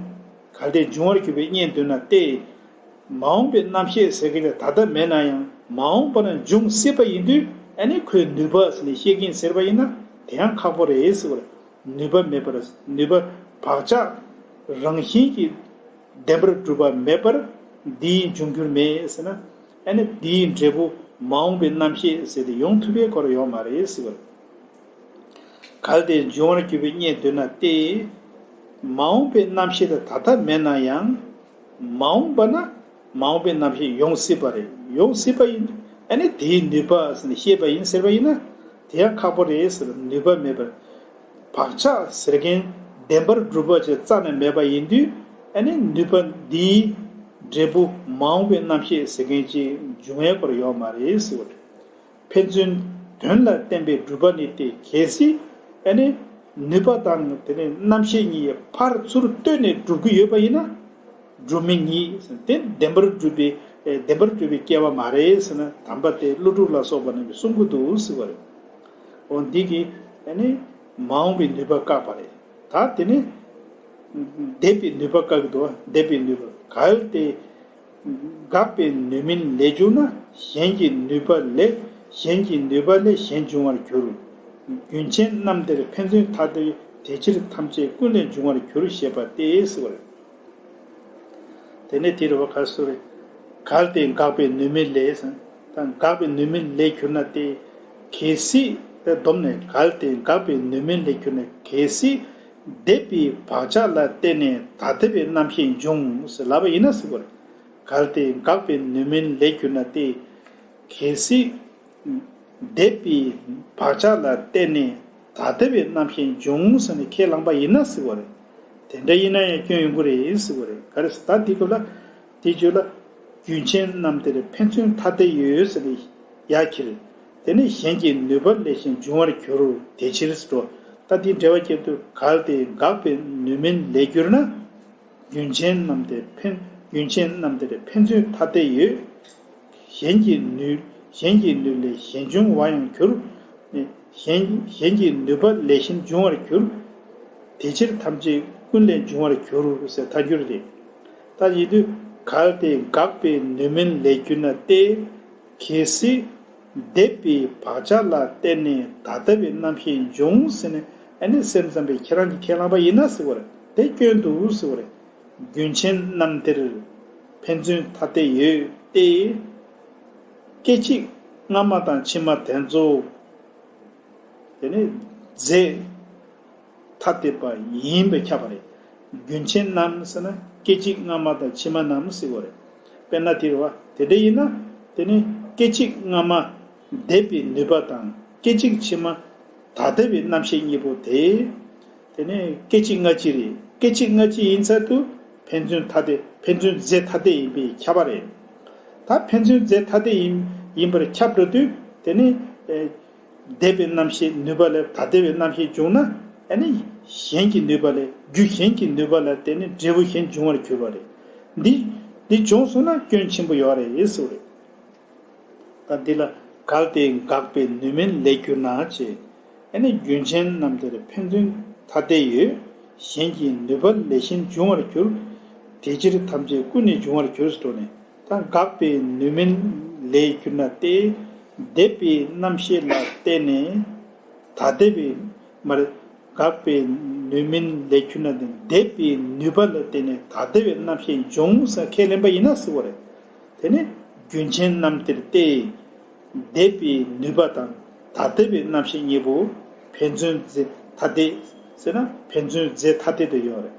གལ་ཏེ་འབྱུང་བར་གྱུར་པའི་གཉིས་འདོད་ན་སྟེ། མ་འོངས་པའི་རྣམ་ཤེས་ཟེར་མཁན་དེ་ད་ལྟ་མེད་ན་ཡང་མ་འོངས་པ་ན་འབྱུང་སྲིད་པ་ཡིན་དུས། ཨ་ནི་ཁོའི་ནུས་པ་ཟེར་ནས་བཤད་ཀྱིན་ཟེར་བ་ཡིན་ན་དེ་ཡང་ཁག་པོ་རེད་ཟེར་བ་རེད། ནུས་པ་མེད་པར། ནུས་པ་བག་ཆགས་རང་བཞིན་གྱིས་བདེན་པར་གྲུབ་པ་མེད་པར་འདིའི་འབྱུང་འགྱུར་མེད་ཟེར་ན། ཨ་ནི་འདིའི་འབྲས་བུ་མ་འོངས་པའི་རྣམ་ཤེས་ཟེར་ཏེ་ཡོང་ཐུབ་པའི་སྐོར་ཡོད་མ་རེད་ཟེར་བ་རེད། གལ་ཏེ་འབྱུང་བར་གྱུར་པའི་གཉིས་འདོད་ན་སྟེ། མ་འོངས་པའི་རྣམ་ཤེས་དེ་ད་ལྟ་མེད་ན་ཡང་། མ་འོངས་པ་ན་མ་འོངས་པའི་རྣམ་ཤེས་ཡོང་སྲིད་པ་རེད། ཡོང་སྲིད་པ་ཡིན། ཨ་ནི་དེའི་ནུས་པ་ཟེར་ནས་བཤད་པ་ཡིན་ཟེར་བ་ཡིན་ན་དེ་ཡང་ཁག་པོ་རེད་ཟེར། ནུས་པ་མེད་པར། བག་ཆགས་ཟེར་མཁན་བདེན་པར་གྲུབ་པ་ཅིག་རྩ་ནས་མེད་པ་ཡིན་དུས། ཨ་ནི་ནུས་པ་འདིའི་འབྲས་བུ་མ་འོངས་པའི་རྣམ་ཤེས་ཟེར་མཁན་ཅིག་འབྱུང་བའི་སྐོར་ཡོད་མ་རེད་ཟེར་བ་རེད། ཕན་ཚུན་དོན་ལ་བརྟེན་པའི་གྲུབ་པ་ནི་སྟེ། གལ་སྲིད་ཨ་ནི་ནུས་པ་དང་དེ་ནི་རྣམ་ཤེས་གཉིས་ཕར་ཚུར་ལྟོས་ནས་གྲུབ་ཀྱི་ཡོད་པ་ཡིན་ན། གྲུབ་མིན་ཉིད་དེ་བདེན་པར་གྲུབ་པའི། བདེན་པར་གྲུབ་པའི་སྐྱེ་བ་མ་རེད་ཟེར་ན། དམ་པ་སྟེ་ཀླུ་སྒྲུབ་ལ་སོགས་པ་རྣམས་ཀྱིས་གསུང་གི་འདུག་ཟེར་བ་རེད། འོ་འདི་གིས་ཨ་ནི་མ་འོངས་པའི་ནུས་པ་བཀག་པ་རེད། ད་དེ་ནི་འདས་པའི་ནུས་པ་བཀག་གི་འདུག་འདས་པའི་ནུས་པ། གལ་ཏེ་འགག་པའི་ནུས་མིན་ལས་གྱུར་ན། གཞན་གྱི་ནུས་པ་ལས། གཞན་གྱི་ནུས་པ་ལས་གཞན་འབྱུང་བར་འགྱུར། རྒྱུན་ཆེན་རྣམས་དེར་ཕན་ཚུན་ཐ་དད་ཡོད། དེ་ཕྱིར་ཐམས་ཅད་ཀུན་ལས་འབྱུང་བར་འགྱུར་ཞེས་པ་སྟེ་ཟེར་བ་རེད། དེ་ནས་དེ་རུ་བ་ག་སུ་རེད། གལ་ཏེ་འགག་པའི་ནུས་མིན་ལས་ཟེར། ད་འགག་པའི་ནུས་མིན་ལས་གྱུར་ན་སྟེ། གལ་སྲིད་དེ་བསྡོམས་ནས། གལ་ཏེ་འགག་པའི་ནུས་མིན་ལས་གྱུར་ན། གལ་སྲིད་འདས་པའི་བག་ཆགས་ལ་བརྟེན་ནས་ད་ལྟ་བའི་རྣམ་ཤེས་འབྱུང་ཟེར་ལབ་པ་ཡིན་ན་ཟེར་བ་རེད། གལ་ཏེ་འགག་པའི་ནུས་མིན་ལས་གྱུར་ན་སྟེ། གལ་སྲིད་འདས་པའི་བག་ཆགས་ལ་བརྟེན་ནས་ད་ལྟ་བའི་རྣམ་ཤེས་འབྱུང་ཟེར་ནས་ཁས་བླངས་པ་ཡིན་ན་ཟེར་བ་རེད། དེ་འདྲ་ཡིན་ན་ཡང་སྐྱོན་ཡོང་གི་རེད་ཟེར་བ་རེད། ག་རེ་ཟེར། ད་འདི་སྐབས་ལ་དེ་བརྗོད་ལ། རྒྱུན་ཆེན་རྣམས་དེར་ཕན་ཚུན་ཐ་དད་ཡོད་ཟེར་ནས་ཡར་ཁྱེར། དེ་ནས་གཞན་གྱི་ནུས་པ་ལས་གཞན་འབྱུང་བར་འགྱུར། དེ་ཕྱིར་ཟེར་འགྲོ། ད་འདི་འགྲེལ་བ་བསྐྱལ་དུས། གལ་ཏེ་འགག་པའི་ནུས་མིན་ལས་གྱུར་ན། རྒྱུན་ཆེན་རྣམས་དེར་ཕན། རྒྱུན་ཆེན་རྣམས་དེར་ཕན་ཚུན་ཐ་དད་ཡོད། གཞན་གྱི་ནུས། གཞན་གྱི་ནུས་ལས་གཞན་འབྱུང་བར་ཡང་འགྱུར། གཞན། གཞན་གྱི་ནུས་པ་ལས་གཞན་འབྱུང་བར་འགྱུར། དེ་ཕྱིར་ཐམས་ཅད་ཀུན་ལས་འབྱུང་བར་འགྱུར་ཟེར་ཐལ་འགྱུར་རེད། ད་ཡིན་དུས། གལ་ཏེ་འགག་པའི་ནུས་མིན་ལས་གྱུར་ན་སྟེ། གལ་སྲིད་འདས་པའི་བག་ཆགས་ལ་བརྟེན་ནས་ད་ལྟ་བའི་རྣམ་ཤེས་འབྱུང་ཟེར་ནས། ཨ་ནི་སེམས་ཙམ་པས་ཁྱེད་རང་གིས་ཁས་བླངས་པ་ཡིན་ན་ཟེར་བ་རེད། དེ་སྐྱོན་འདུག་ཟེར་བ་རེད། རྒྱུན་ཆེན་རྣམས་དེར་ཕན་ཚུན་ཐ་དད་ཡོད་དེ། སྐད་ཅིག་སྔ་མ་དང་ཕྱི་མ་དེ་ཚོ་དེ་ནི་རྫས་ཐ་དད་པ་ཡིན་པས་ཁྱབ་པ་རེད། རྒྱུན་ཆེན་རྣམས་ཟེར་ན་སྐད་ཅིག་སྔ་མ་དང་ཕྱི་མ་རྣམས་ཟེར་བ་རེད། དཔེར་ན་དེ་རེད་བ། དེ་འདྲ་ཡིན་ན་དེ་ནི་སྐད་ཅིག་སྔ་མ་འདས་པའི་ནུས་པ་དང་སྐད་ཅིག་ཕྱི་མ་ད་ལྟ་བའི་རྣམ་ཤེས་གཉིས་པོ་དེ། དེ་ནས་སྐད་ཅིག་སྔ་ཕྱི་རེད། སྐད་ཅིག་སྔ་ཕྱི་ཡིན་ཚར་དུས་ཕན་ཚུན་ཐ་དད། ཕན་ཚུན་རྫས་ཐ་དད་ཡིན་པས་ཁྱབ་པ་རེད། ད་ཕན་ཚུན་རྫས་ཐ་དད་ཡིན། ཡིན་པར་ཁྱབ་འགྲོ་དུས། དེ་ནི་ཨེ། འདས་པའི་རྣམ་ཤེས་ནུས་པ་ལས་ད་ལྟ་བའི་རྣམ་ཤེས་བྱུང་ན། ཨ་ནི་གཞན་གྱི་ནུས་པ་ལས། རྒྱུ་གཞན་གྱི་ནུས་པ་ལས་དེ་ནི་འབྲས་བུ་གཞན་འབྱུང་བར་འགྱུར་བ་རེད། འདི། འདི་བྱུང་སོང་ན་སྐྱོན་ཆེན་པོ་ཡོད་རེད་ཟེར་བ་རེད། ད་འདི་ལ་གལ་ཏེ་འགག་པའི་ནུས་མིན་ལས་གྱུར་ན་ཅེས། ཨ་ནི་རྒྱུན་ཆེན་རྣམས་དེར་ཕན་ཚུན་ཐ་དད་ཡོད། གཞན་གྱི་ནུས་པ་ལས་གཞན་འབྱུང་བར་འགྱུར། དེ་ཕྱིར་ཐམས་ཅད་ཀུན་ནས་འབྱུང་བར་འགྱུར་ཟེར་དོ་ནས། ད་འགག་པའི་ནུས་མིན་ལས་གྱུར་ན་སྟེ། འདས་པའི་རྣམ་ཤེས་ལ་བརྟེན་ནས་ཐ་དད་པའི་མར་འགག་པའི་ནུས་མིན་ལས་གྱུར་ན་སྟེ། འདས་པའི་ནུས་པ་ལ་བརྟེན་ནས་ཐ་དད་པའི་རྣམ་ཤེས་འབྱུང་ཟེར་ཁས་ལེན་པ་ཡིན་ན་ཟེར་བ་རེད། དེ་ནི་རྒྱུན་ཆེན་རྣམས་དེར་སྟེ། འདས་པའི་ནུས་པ་དང་ཐ་དད་པའི་རྣམ་ཤེས་གཉིས་པོ་ཕན་ཚུན་རྫས་ཐ་དད་ཟེར་ན་ཕན་ཚུན་རྫས་ཐ་དད་དུ་ཡོད་རེད།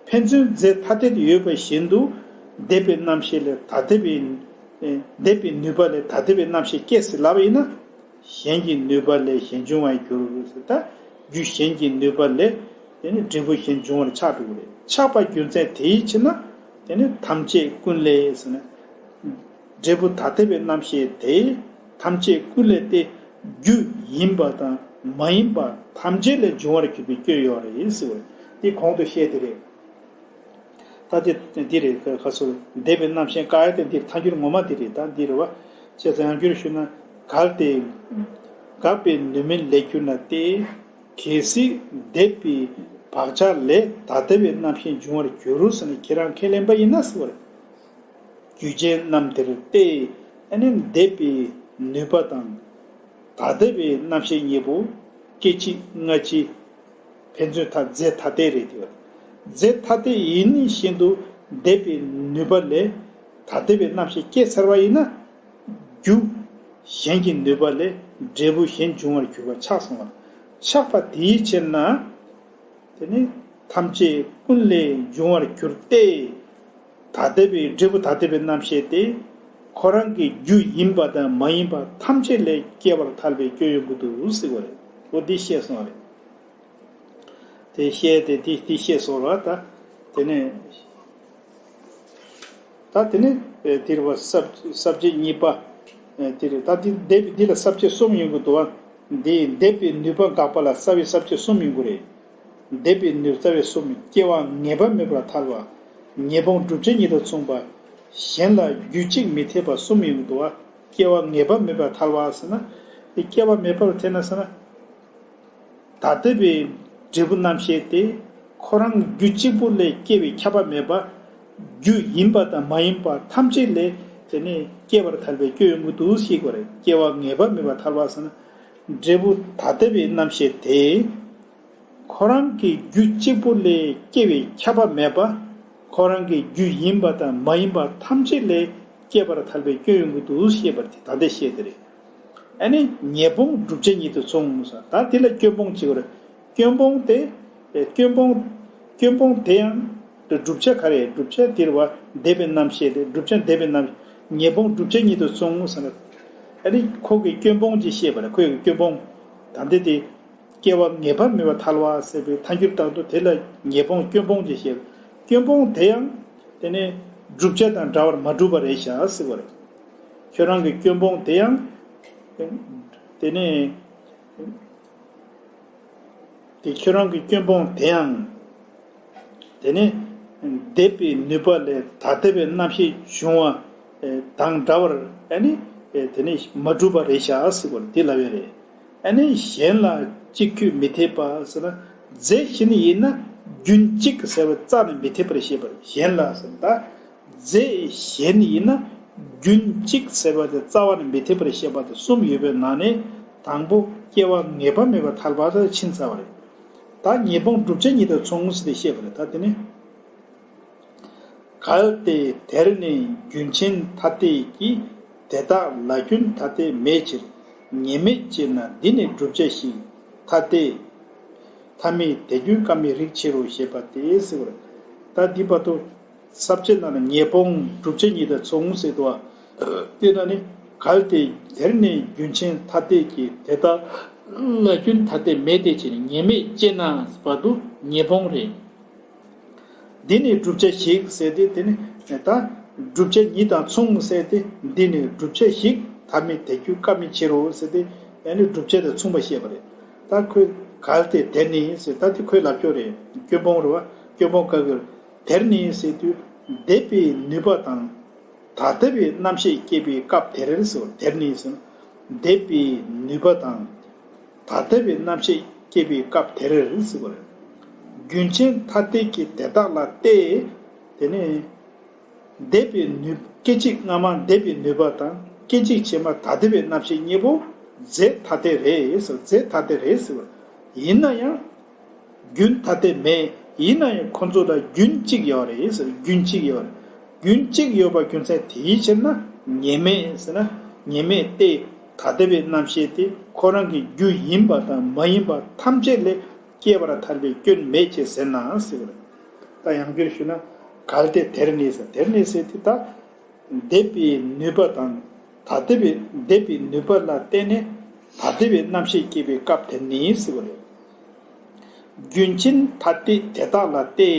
ཕན་ཚུན་རྫས་ཐ་དད་དུ་ཡོད་པ་བཞིན་དུ་འདས་པའི་རྣམ་ཤེས་ལས་ཐ་དད་པའི་འདས་པའི་ནུས་པ་ལས་ཐ་དད་པའི་རྣམ་ཤེས་སྐྱེ་ཟེར་ལབ་པ་ཡིན་ན། གཞན་གྱི་ནུས་པ་ལས་གཞན་འབྱུང་བར་འགྱུར་ཟེར། ད་རྒྱུ་གཞན་གྱི་ནུས་པ་ལས་དེ་ནི་འབྲས་བུ་གཞན་འབྱུང་བར་ཆགས་འགྲོ་གི་རེད། ཆགས་པ་རྒྱུ་མཚན་དེའི་ཕྱིར་ན་དེ་ནི་ཐམས་ཅད་ཀུན་ལས་ཟེར་ན། འབྲས་བུ་ཐ་དད་པའི་རྣམ་ཤེས་དེ་ཐམས་ཅད་ཀུན་ལས་ཏེ་རྒྱུ་ཡིན་པ་དང་མ་ཡིན་པ་ཐམས་ཅད་ལས་འབྱུང་བར་གྱུར་པའི་སྐྱོན་ཡོད་རེད་ཟེར་བ་རེད། འདི་གོང་དུ་བཤད་དེ་རེད། ད་དེ་འདི་རེད། ཁ་སོ་འདས་པའི་རྣམ་ཤེས་བཀག་ཡ་དེ་འདིར་ཐལ་འགྱུར་ངོ་མ་འདི་རེད། ད་འདི་རེད་བ། བྱས་ཙང་ཡང་བསྒྱུར་ཞུས་ན། གལ་ཏེ་འགག་པའི་ནུས་མིན་ལས་གྱུར་ན་སྟེ། གལ་སྲིད་འདས་པའི་བག་ཆགས་ལས་ཐ་དད་པའི་རྣམ་ཤེས་འབྱུང་བར་འགྱུར་རོ་ཟེར་ནས་ཁྱེད་རང་ཁས་ལེན་པ་ཡིན་ན་ཟེར་བ་རེད། རྒྱུ་ཅན་རྣམས་དེར་སྟེ། ཨ་ནི་འདས་པའི་ནུས་པ་དང་ཐ་དད་པའི་རྣམ་ཤེས་གཉིས་པོ་སྐད་ཅིག་སྔ་ཕྱི་ཕན་ཚུན་ཐ་རྫས་ཐ་དད་རེད་དེ། རྫས་ཐ་དད་ཡིན་བཞིན་དུ་འདས་པའི་ནུས་པ་ལས་ཐ་དད་པའི་རྣམ་ཤེས་སྐྱེས་ཚར་བ་ཡིན་ན། རྒྱུ་གཞན་གྱི་ནུས་པ་ལས་འབྲས་བུ་གཞན་འབྱུང་བར་འགྱུར་བ་ཆགས་སོང་བ། ཆགས་པ་དེའི་ཕྱིར་ན། དེ་ནི་ཐམས་ཅད་ཀུན་ལས་འབྱུང་བར་འགྱུར་ཏེ། ཐ་དད་པའི་འབྲས་བུ་ཐ་དད་པའི་རྣམ་ཤེས་དེ་ཁོ་རང་གི་རྒྱུ་ཡིན་པ་དང་མ་ཡིན་པ་ཐམས་ཅད་ལས་སྐྱེ་བར་ཐལ་བའི་སྐྱོན་ཡོང་གི་འདུག་ཟེར་བ་རེད། འོ་འདི་བཤད་སོང་བ་རེད། དེ་བཤད་དེ་དེ་དེ་བཤད་སོང་བ་ད། དེ་ནས་ད་དེ་ནས་དེར་བ་ས་ས་བཅད་གཉིས་པ་དེ་རེད། ད་དེ་འདས་པའི་འདི་ལ་ས་བཅད་གསུམ་ཡོང་གི་འདུག་བ། འདི་འདས་པའི་ནུས་པ་འགག་པ་ལ་རྩ་བའི་ས་བཅད་གསུམ་ཡོང་གི་རེད། འདས་པའི་ནུས་རྩ་བའི་གསུམ། སྐྱེ་བ་ངེས་པ་མེད་པར་ཐལ་བ། ཉེས་སྤོང་བསྒྲུབ་བྱའི་གཉིས་དང་མཚུངས་པ། གཞན་ལ་རྒྱུ་གཅིག་མི་འཐད་པ་གསུམ་ཡོང་གི་འདུག་བ། སྐྱེ་བ་ངེས་པ་མེད་པར་ཐལ་བ་ཟེར་ན། དེ་སྐྱེ་བ་མེད་པར་ཐལ་ན་ཟེར་ན། ཐ་དད་པའི་འབྲས་བུ་རྣམ་ཤེས་དེ་ཁོ་རང་རྒྱུ་གཅིག་པུ་ལས་སྐྱེ་བའི་ཁྱབ་པ་མེད་པ། རྒྱུ་ཡིན་པ་དང་མ་ཡིན་པ་ཐམས་ཅད་ལས་དེ་ནས་སྐྱེ་བར་ཐལ་བའི་སྐྱོན་ཡོང་གི་འདུག་ཤེས་དགོས་རེད། སྐྱེ་བ་ངེས་པ་མེད་པར་ཐལ་བ་ཟེར་ན། འབྲས་བུ་ཐ་དད་པའི་རྣམ་ཤེས་དེ། ཁོ་རང་གི་རྒྱུ་གཅིག་པུ་ལས་སྐྱེ་བའི་ཁྱབ་པ་མེད་པ། ཁོ་རང་གི་རྒྱུ་ཡིན་པ་དང་མ་ཡིན་པ་ཐམས་ཅད་ལས་སྐྱེ་བར་ཐལ་བའི་སྐྱོན་ཡོང་གི་འདུག་ཤེས་པར་དེ་ད་ལྟ་བཤད་དེ་རེད། ཨ་ནི་ཉེས་སྤོང་བསྒྲུབ་བྱའི་གཉིས་དང་མཚུངས་ཟེར། ད་དེ་ལ་སྐྱོན་སྤོང་བྱེད་དགོས་རེད། སྐྱོན་སྤོང་དེ། སྐྱོན་སྤོང་། སྐྱོན་སྤོང་དེ་ཡང་། བསྒྲུབ་བྱ་ག་རེ། བསྒྲུབ་བྱ་དེར་བ་འདས་པའི་རྣམ་ཤེས་དེ། བསྒྲུབ་བྱ་འདས་པའི་རྣམ། ཉེས་སྤོང་བསྒྲུབ་བྱའི་གཉིས་དང་མཚུངས་ཟེར། ཨ་ནི་ཁོ་གི་སྐྱོན་སྤོང་ཅེས་བཤད་པ་རེད། ཁོ་ཡི་སྐྱོན་སྤོང་། ད་ལྟ་དེ། སྐྱེ་བ་ངེས་པ་མེད་པར་ཐལ་བ་ཟེར་བའི་ཐལ་འགྱུར་བཏང་དུས་དེ་ལ་ཉེས་སྤོང་སྐྱོན་སྤོང་ཅེས་བཤད། སྐྱོན་སྤོང་དེ་ཡང་དེ་ནི་བསྒྲུབ་བྱ་དང་འདྲ་བར་མ་གྲུབ་པ་རེད་བཞག་ཟེར་བ་རེད། ཁྱོད་རང་གི་སྐྱོན་སྤོང་དེ་ཡང་དེ་ནི་དེ་ཁྱོད་རང་གི་སྐྱོན་སྤོང་དེ་ཡང་དེ་ནི་འདས་པའི་ནུས་པ་ལས་ཐ་དད་པའི་རྣམ་ཤེས་བྱུང་བ་དང་འདྲ་བར་ཨ་ནི་དེ་ནི་མ་གྲུབ་པ་རེད་བཞག་ཟེར་བ་རེད། དེ་ལབ་ཡ་རེད། ཨ་ནི་གཞན་ལ་གཅིག་ཁྱོད་མི་འཐད་པ་ཟེར་ན། རྫས་གཞན་ཡིན་ན་རྒྱུན་གཅིག་ཟེར་བ་རྩ་ནས་མི་འཐད་པར་བཤད་པ་རེད། གཞན་ལ་ཟེར་ན་ད། རྫས་གཞན་ཡིན་ན་རྒྱུན་གཅིག་ཟེར་བ་དེ་རྩ་བ་ནས་མི་འཐད་པར་བཤད་པ་དེ་གསུམ་ཡོད་པའི་ནང་ནས་དང་པོ་སྐྱེ་བ་ངེས་པ་མེད་པར་ཐལ་བ་དེ་ཕྱིན་ཚར་བ་རེད། ད་ཉེས་སྤོང་བསྒྲུབ་བྱ་གཉིས་དང་མཚུངས་ཟེར་ཏེ་བཤད་པ་རེད། ད་དེ་ནི། གལ་ཏེ་དེར་ནི་རྒྱུན་ཆེན་ཐ་དད་ཀྱི། དེ་དག་ལ་རྒྱུན་ཐ་དད་མེད་ཕྱིར། ཉེས་མེད་ཅེ་ན་འདི་ནི་བསྒྲུབ་བྱ་ཞིག་ཐ་དད། ཐ་མི་དད་རྒྱུན་སྐབས་མེད་རིགས་ཕྱིར་རོ་ཞེས་པ་སྟེ་ཟེར་བ་རེད། ད་འདི་བར་དུ་ས་བཅད་ནང་ལ་ཉེས་སྤོང་བསྒྲུབ་བྱ་གཉིས་དང་མཚུངས་ཟེར་འདུག་བ། དེ་ན་ནི་གལ་ཏེ་དེར་ནི་རྒྱུན་ཆེན་ཐ་དད་ཀྱི་དེ་དག་ལ་རྒྱུན་ཐ་དད་མེད་དེ་ཕྱིར་ཉེས་མེད་ཅེ་ན་བར་དུ་ཉེས་སྤོང་རེད། འདི་ནི་བསྒྲུབ་བྱ་ཞིག་ཟེར་ཏེ་དེ་ནི་ད་བསྒྲུབ་བྱ་གཉིས་དང་མཚུངས་ཟེར་ཏེ་འདི་ནི་བསྒྲུབ་བྱ་ཞིག་ཐ་མི་དད་རྒྱུན་སྐབས་མེད་ཕྱིར་རོ་ཟེར་ཏེ་ཨ་ནི་བསྒྲུབ་བྱ་དང་མཚུངས་པ་བཤད་པ་རེད། ད་ཁོས་གལ་ཏེ་དེར་ནི་ཟེར་ད་དེ་ཁོས་ལབ་ཀྱོག་རེད། སྐྱོན་སྤོང་རེད་བ། སྐྱོན་སྤོང་བཀག་གི་རེད། དེར་ནི་ཟེར་དུས་འདས་པའི་ནུས་པ་དང་ཐ་དད་པའི་རྣམ་ཤེས་སྐྱེས་པའི་སྐབས་དེར་ཟེར་བ་དེར་ནི་ཟེར་ན་འདས་པའི་ནུས་པ་དང་། ཐ་དད་པའི་རྣམ་ཤེས་སྐྱེས་པའི་སྐབས་དེར་ཟེར་བ་རེད། རྒྱུན་ཆད་ཐ་དད་ཀྱི་དེ་དག་ལ་སྟེ། དེ་ནས་འདས་པའི་ནུས། སྐད་ཅིག་སྔ་མ་འདས་པའི་ནུས་པ་དང་སྐད་ཅིག་ཕྱི་མ་ཐ་དད་པའི་རྣམ་ཤེས་གཉིས་པོ་རྫས་ཐ་དད་རེད་ཟེར། རྫས་ཐ་དད་རེད་ཟེར་བ། ཡིན་ན་ཡང་རྒྱུན་ཐ་དད་མེད། ཡིན་ན་ཡང་ཁོ་ཚོ་ལ་རྒྱུན་གཅིག་ཡོད་རེད་ཟེར། རྒྱུན་གཅིག་ཡོད་རེད། རྒྱུན་གཅིག་ཡོད་པ་རྒྱུ་མཚན་དེའི་ཕྱིར་ན་ཉེས་མེད་ཟེར་ན། ཉེས་མེད་སྟེ། ཐ་དད་པའི་རྣམ་ཤེས་དེ་ཁོ་རང་གི་རྒྱུ་ཡིན་པ་དང་མ་ཡིན་པ་ཐམས་ཅད་ལས་སྐྱེས་པར་ཐལ་བའི་སྐྱོན་མེད་ཅེས་ཟེར་ན་ཟེར་བ་རེད། ད་ཡང་བསྐྱར་ཞུས་ན། གལ་ཏེ་དེར་ནི་ཟེར། དེར་ནི་ཟེར་དེ་ད། འདས་པའི་ནུས་པ་དང་ཐ་དད་པའི། འདས་པའི་ནུས་པ་ལ་བརྟེན་ནས་ཐ་དད་པའི་རྣམ་ཤེས་སྐྱེས་པའི་སྐབས་དེར་ནི་ཟེར་བ་རེད། རྒྱུན་ཆད་ཐ་དད་དེ་དག་ལ་སྟེ།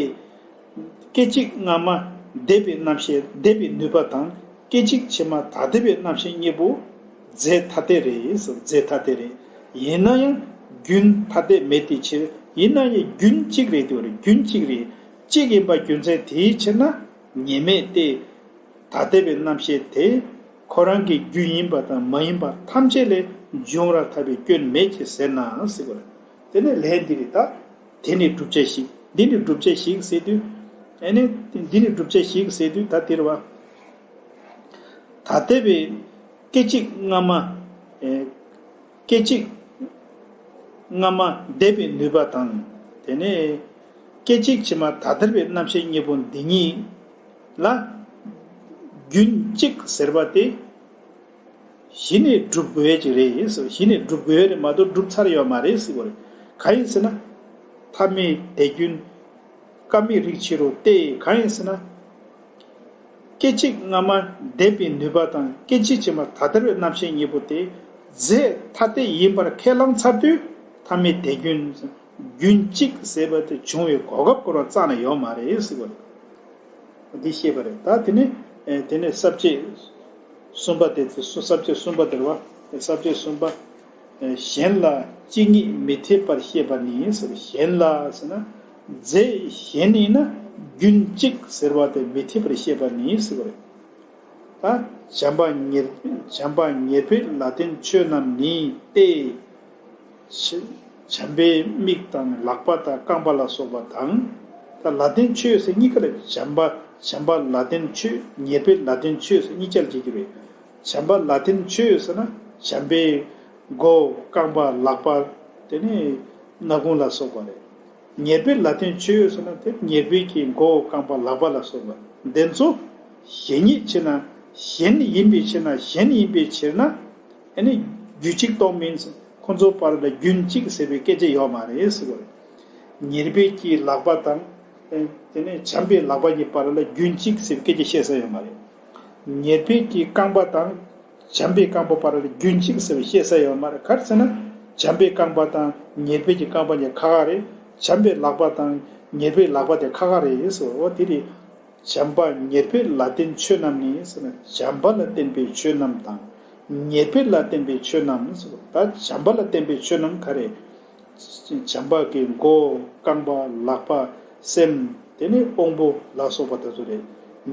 སྐད་ཅིག་སྔ་མ་འདས་པའི་རྣམ་ཤེས། འདས་པའི་ནུས་པ་དང་སྐད་ཅིག་ཕྱི་མ་ཐ་དད་པའི་རྣམ་ཤེས་གཉིས་པོ་རྫས་ཐ་དད་རེད་ཟེར། རྫས་ཐ་དད་རེད། ཡིན་ན་ཡང་རྒྱུན་ཐ་དད་མེད་དེ་ཕྱིར། ཡིན་ན་ཡང་རྒྱུན་གཅིག་རེད་དེ་བ་རེད། རྒྱུན་གཅིག་རེད། གཅིག་ཡིན་པ་རྒྱུ་མཚན་དེའི་ཕྱིར་ན་ཉེས་མེད་སྟེ། ཐ་དད་པའི་རྣམ་ཤེས་དེ་ཁོ་རང་གི་རྒྱུ་ཡིན་པ་དང་མ་ཡིན་པ་ཐམས་ཅད་ལས་འབྱུང་བར་ཐལ་བའི་སྐྱོན་མེད་ཅེས་ཟེར་ན་ཟེར་བ་རེད། དེ་ནས་ལན་འདི་རེད་ད། དེ་ནི་བསྒྲུབ་བྱ་ཞིག་འདི་ནི་བསྒྲུབ་བྱ་ཞིག་ཟེར་དུས། ཨ་ནི་འདི་ནི་བསྒྲུབ་བྱ་ཞིག་ཟེར་དུས་ད་དེ་རེད་བ། ཐ་དད་པའི་སྐད་ཅིག་སྔ་མ། ཨེ། སྐད་ཅིག་སྔ་མ་འདས་པའི་ནུས་པ་དང་། དེ་ནས་སྐད་ཅིག་ཕྱི་མ་ཐ་དད་པའི་རྣམ་ཤེས་གཉིས་པོ་འདི་གཉིས་ལ་རྒྱུན་གཅིག་ཟེར་བ་དེ་གཞི་ནས་སྒྲུབ་དགོས་ཀྱི་རེད་ཟེར། གཞི་ནས་སྒྲུབ་དགོས་རེད་མ་གཏོགས་སྒྲུབ་ཚར་ཡོད་མ་རེད་ཟེར་བ་རེད། གང་ཡིན་ཟེར་ན། ཐ་མའི་དེ་རྒྱུན། ཀ་མའི་རིགས་ཕྱི་རུ་སྟེ། གང་ཡིན་ཟེར་ན། སྐད་ཅིག་སྔ་མ་འདས་པའི་ནུས་པ་དང་སྐད་ཅིག་ཕྱི་མ་ཐ་དད་པའི་རྣམ་ཤེས་གཉིས་པོ་དེ་རྫས་ཐ་དད་ཡིན་པར་ཁས་བླངས་ཚར་དུས་ཐ་མའི་དེ་རྒྱུན། རྒྱུན་གཅིག་ཟེར་བ་དེ་བྱུང་བའི་གོ་སྐབས་ཁོ་རང་རྩ་ནས་ཡོད་མ་རེད་ཟེར་བ་རེད། འདི་ཤེས་པ་རེད། ད་དེ་ནས་ཨེ། དེ་ནས་ས་བཅད་གསུམ་པ་དེ། ས་བཅད་གསུམ་པ་དེ་རེད་བ། ས་བཅད་གསུམ་པ། གཞན་ལ་གཅིག་ཉིད་མི་འཐད་པར་བཤད་པ་ནི་ཟེར། གཞན་ལ་ཟེར་ན། རྫས་གཞན་ཡིན་ན་རྒྱུན་གཅིག་ཟེར་བ་དེ་མི་འཐད་པར་བཤད་པ་ནི་ཟེར་བ་རེད། ད་བྱམས་པ་ཉེར། བྱམས་པ་ཉེར་སྦས་ལ་བརྟེན་ཆོས་རྣམས་ནི་སྟེ། བྱམས་པའི་མིག་དང་ལག་པ་དང་རྐང་པ་ལ་སོགས་པ་དང་། ད་ལ་བརྟེན་ཆོས་ཟེར་གཉིས་ཀ་ལ། བྱམས་པ། བྱམས་པ་ལ་བརྟེན་ཆོས། ཉེར་སྦས་ལ་བརྟེན་ཆོས་ཟེར་གཉིས་ཆར་འབྱེད་ཀྱི་རེད། བྱམས་པ་ལ་བརྟེན་ཆོས་ཟེར་ན་བྱམས་པའི་མགོ། རྐང་པ། ལག་པ། དེ་ནས་སྣ་ཁུང་ལ་སོགས་པ་རེད། ཉེར་སྦས་ལ་བརྟེན་ཆོས་ཟེར་ན་དེ་ཉེར་སྦས་ཀྱི་མགོ། རྐང་པ། ལག་པ་ལ་སོགས་པ། དེ་ཚོ་གཞན་ཉིད་ཕྱིར་ན། གཞན་ཡིན་པའི་ཕྱིར་ན། གཞན་ཡིན་པའི་ཕྱིར་ན། ཨ་ནི་རྒྱུད་གཅིག་རྟོགས་མིན། ཁོ་ཚོ་བར་ལ་རྒྱུན་གཅིག་ཟེར་བའི་སྐད་ཆ་ཡོད་མ་རེད་ཟེར་བ་རེད། ཉེར་སྦས་ཀྱི་ལག་པ་དང་། ཨེ། དེ་ནས་བྱམས་པའི་ལག་པ་གཉིས་བར་ལ་རྒྱུན་གཅིག་ཟེར་བའི་སྐད་ཆ་བཤད་ས་ཡོད་མ་རེད། ཉེར་སྦས་ཀྱི་རྐང་པ་དང་། བྱམས་པའི་རྐང་པ་བར་ལ་རྒྱུན་གཅིག་ཟེར་བའི་བཤད་ས་ཡོད་མ་རེད། ག་རེ་ཟེར་ན། བྱམས་པའི་རྐང་པ་དང་ཉེར་སྦས་ཀྱི་རྐང་པ་གཉིས་ཁ་ཁ་རེད། བྱམས་པའི་ལག་པ་དང་ཉེར་སྦས་ལག་པ་དེ་ཁ་ཁ་རེད་ཟེར་བ་འོ་དེ་རེད། བྱམས་པ་ཉེར་སྦས་ལ་བརྟེན་ཆོས་རྣམས་ནི་ཟེར་ན། བྱམས་པ་ལ་བརྟེན་པའི་ཆོས་རྣམས་དང་། ཉེར་སྦས་ལ་བརྟེན་པའི་ཆོས་རྣམས་ཟེར་བ། ད་བྱམས་པ་ལ་བརྟེན་པའི་ཆོས་རྣམས་ག་རེ། བྱམས་པ་གི་མགོ། རྐང་པ། ལག་པ། སེམས། དེ་ནས་དབང་པོ་ལ་སོགས་པ་དེ་ཚོ་རེད།